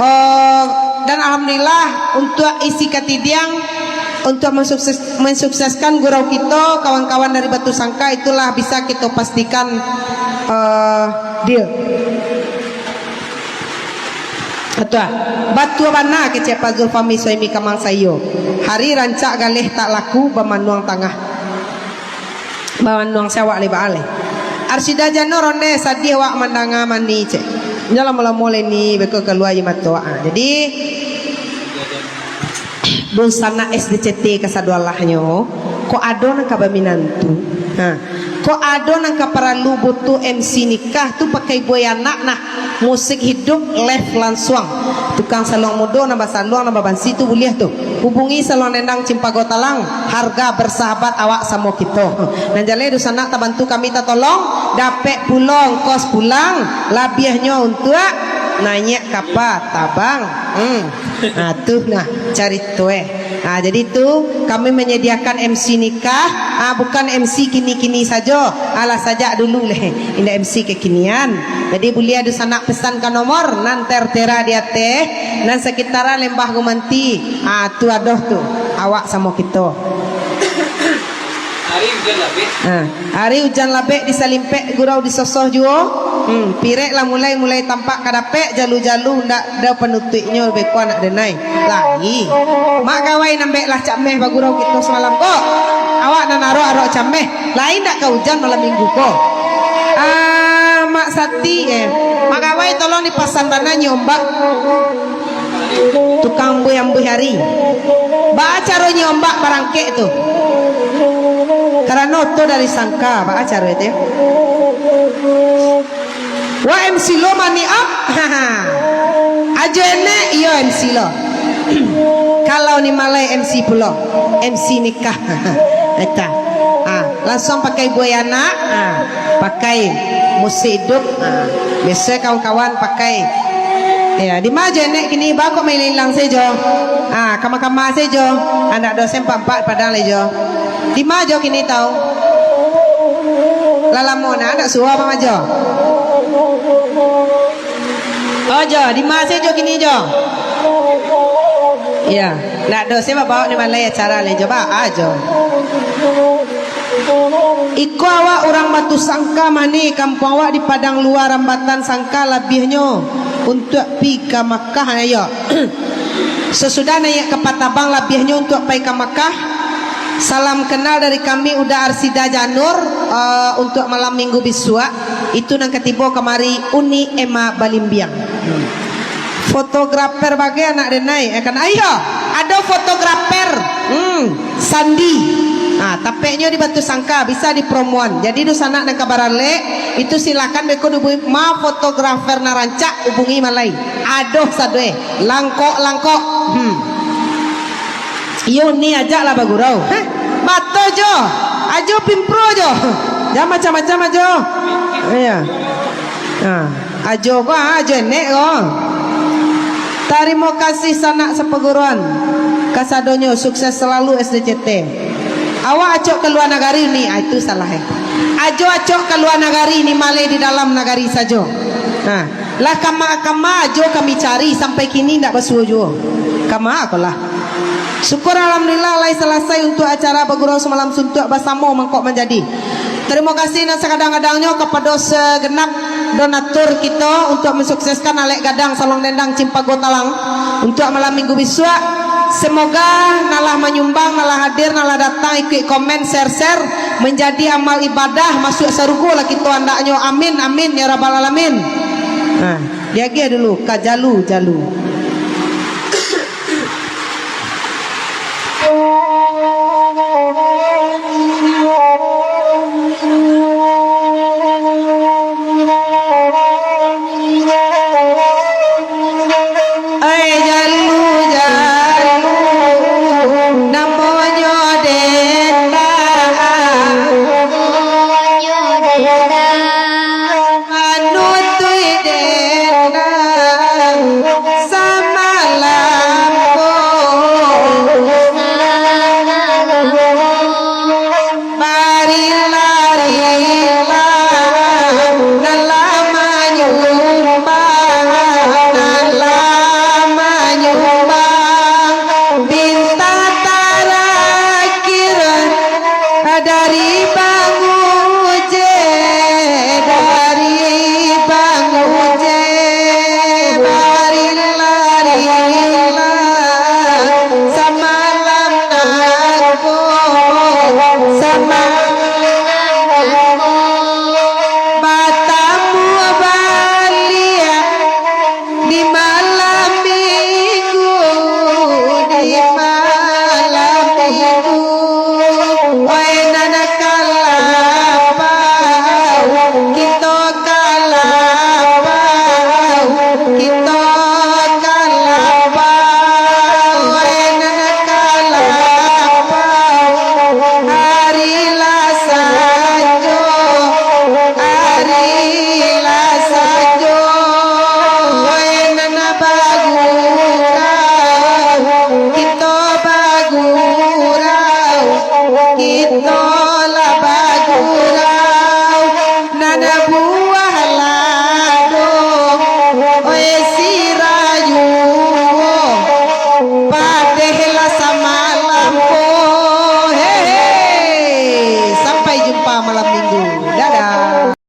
eh, dan alhamdulillah, untuak isi katidiang, untuak mensukses-, mensukseskan gurau kito, kawan-kawan dari Batu Sangka, itulah bisa kito pastikan, eh, deal. Atua, batua bana kecek Pak Zulfami Suhaimi Kamang Saiyo. Hari rancak galeh tak laku bamanuang tangah. Bamanuang se awak lai baa lai. Arsida Janur ondeh, sadiah awak mandanga mani, cek. Inyo lamo-lamo lai ni, beko kalua aia mato. Ah, jadi, dunsanak S D C T kasadoalahnyo, kok ado nan ka baminantu, ha, kok ado nan ka paralu butuh M C nikah tu pakai buai anak nah. Musik hidup live lansuang. Tukang saluang mudo nan basaluang nan babansi tu buliah tu. Hubungi Saluang Dendang Cimpago Talang. Harga bersahabat awak samo kito. Nan jaleh dunsanak tabantu kami tatolong, dapek pulo ongkos pulang, labiahnyo untuak naiak kapa tabang. Hmm. Nah, tu nah carito eh. Ah, jadi tu, kami menyediakan M C nikah, ah, bukan M C kini-kini sajo. Alah, sajak dulu leh, indak M C kekinian. Jadi, buliah dunsanak pesan ka nomor nan tertera di ateh, nan sekitaran Lembah Gumanti. Ah, tu adoh tu, awak samo kito. Hari ujan labek. Ha, hari ujan labek disalimpek gurau disosoh juo. Hmm, pirek lah mulai, mulai tampak ka dapek, jalu-jalu ndak ado panutuiknyo, beko anak denai. Lai. Mak Gawai nambek lah cak meh bagurau kito samalam ko. Awak nan arok-arok cak meh. Lai ndak ka ujan malam minggu ko. Ah, Mak Sati, eh. Mak Gawai tolong dipasan bana nyo ombak. Tukang ambuih-ambuih ari. Baa caronyo ombak barangkek tu? Karano oto dari Sangka, baa caro itu? Wah, M C lo mani, ah? Ajo Enek, iyo M C lo. Kalau ni malai M C pulo, M C nikah. Eta. Ah, lansuang pakai buai anak. Ah. Pakai musik iduik. Ha, biaso kawan-kawan pakai. Ya, di ma Ajo Enek kini, baa kok mailang-ilang sajo? Ha, kama-kama sajo. Ha, ndak dosen empat-empat padang lai jo. Di ma Jo kini tau? Lah lamo nah, ndak suo Bang Ajo. Oh, Jo, di ma sajo kini, Jo? Ya, ndak dosen babaok ni malai acara lai jo, baa Jo. Iko awak urang Batu Sangka mani, kampuang awak di Padang Lua Rambatan Sangka, labiahnyo untuak pi ka Makkah, ayo. Sasudah naiak kapa tabang, labiahnyo untuak pai ka Makkah. Salam kenal dari kami, Uda Arsida Janur, eh, untuak malam minggu bisuak, itu nan katibo kamari, Uni Ema Balimbiang. Fotografer bagai anak denai, eh, kan? Ayo, ado fotografer. Hmm, Sandi. Ah, tapeknyo di Batu Sangka, bisa dipromoan. Jadi, dunsanak nan ka baralek, itu silakan beko dihubungi ma fotografer nan rancak, hubungi malai. Adoh sadoe, langkok-langkok. Hmm. Iyo ni ajaklah bagurau. Hah? Bato Jo. Ajo pimpro Jo. Jangan macam-macam Ajo. Iya. Ah. Ajo ko, ah, Ajo Enek ko. Tarimo kasih sanak sapaguruan. Kasadonyo sukses salalu S D C T. Awak acok ka lua nagari ni, ah, itu salah, eh. Ajo acok ka lua nagari ni, malai di dalam nagari sajo. Nah, lah kama-kama Ajo kami cari sampai kini ndak basuo juo. Kama ko lah. Syukur alhamdulillah lai salasai untuk acara bagurau samalam suntuak basamo mangkok manjadi. Tarimo kasih nan sakadang-kadangnyo kapado saganap donatur kito untuak mansukseskan Alek Gadang Salong Dendang Cimpago Talang untuak malam minggu bisuak. Samoga nan lah manyumbang, nan lah hadir, nan lah datang, ikuik komen, share-share, manjadi amal ibadah, masuak sarugo lah kito andaknyo. Amin, amin, ya rabbal alamin. Nah, diagiah dulu ka Jalu, Jalu. Ai Jalu, Jalu, namonyo Dendang. Manutuik Dendang samalam ko. Barila-rila, nan lah manyumbang, nan lah manyumbang, mintak tarakhir dari Bang Uje, dari Bang Uje. Barila-rila, samalam nangko, samalam nangko, batamu baliak di malam minggu, di malam minggu. Wai nan kalapau, kito kalapau, kito kalapau, wai nan kalapau. Hari lah sanjo, hari lah sanjo, wai nan bagurau, kito bagurau, kito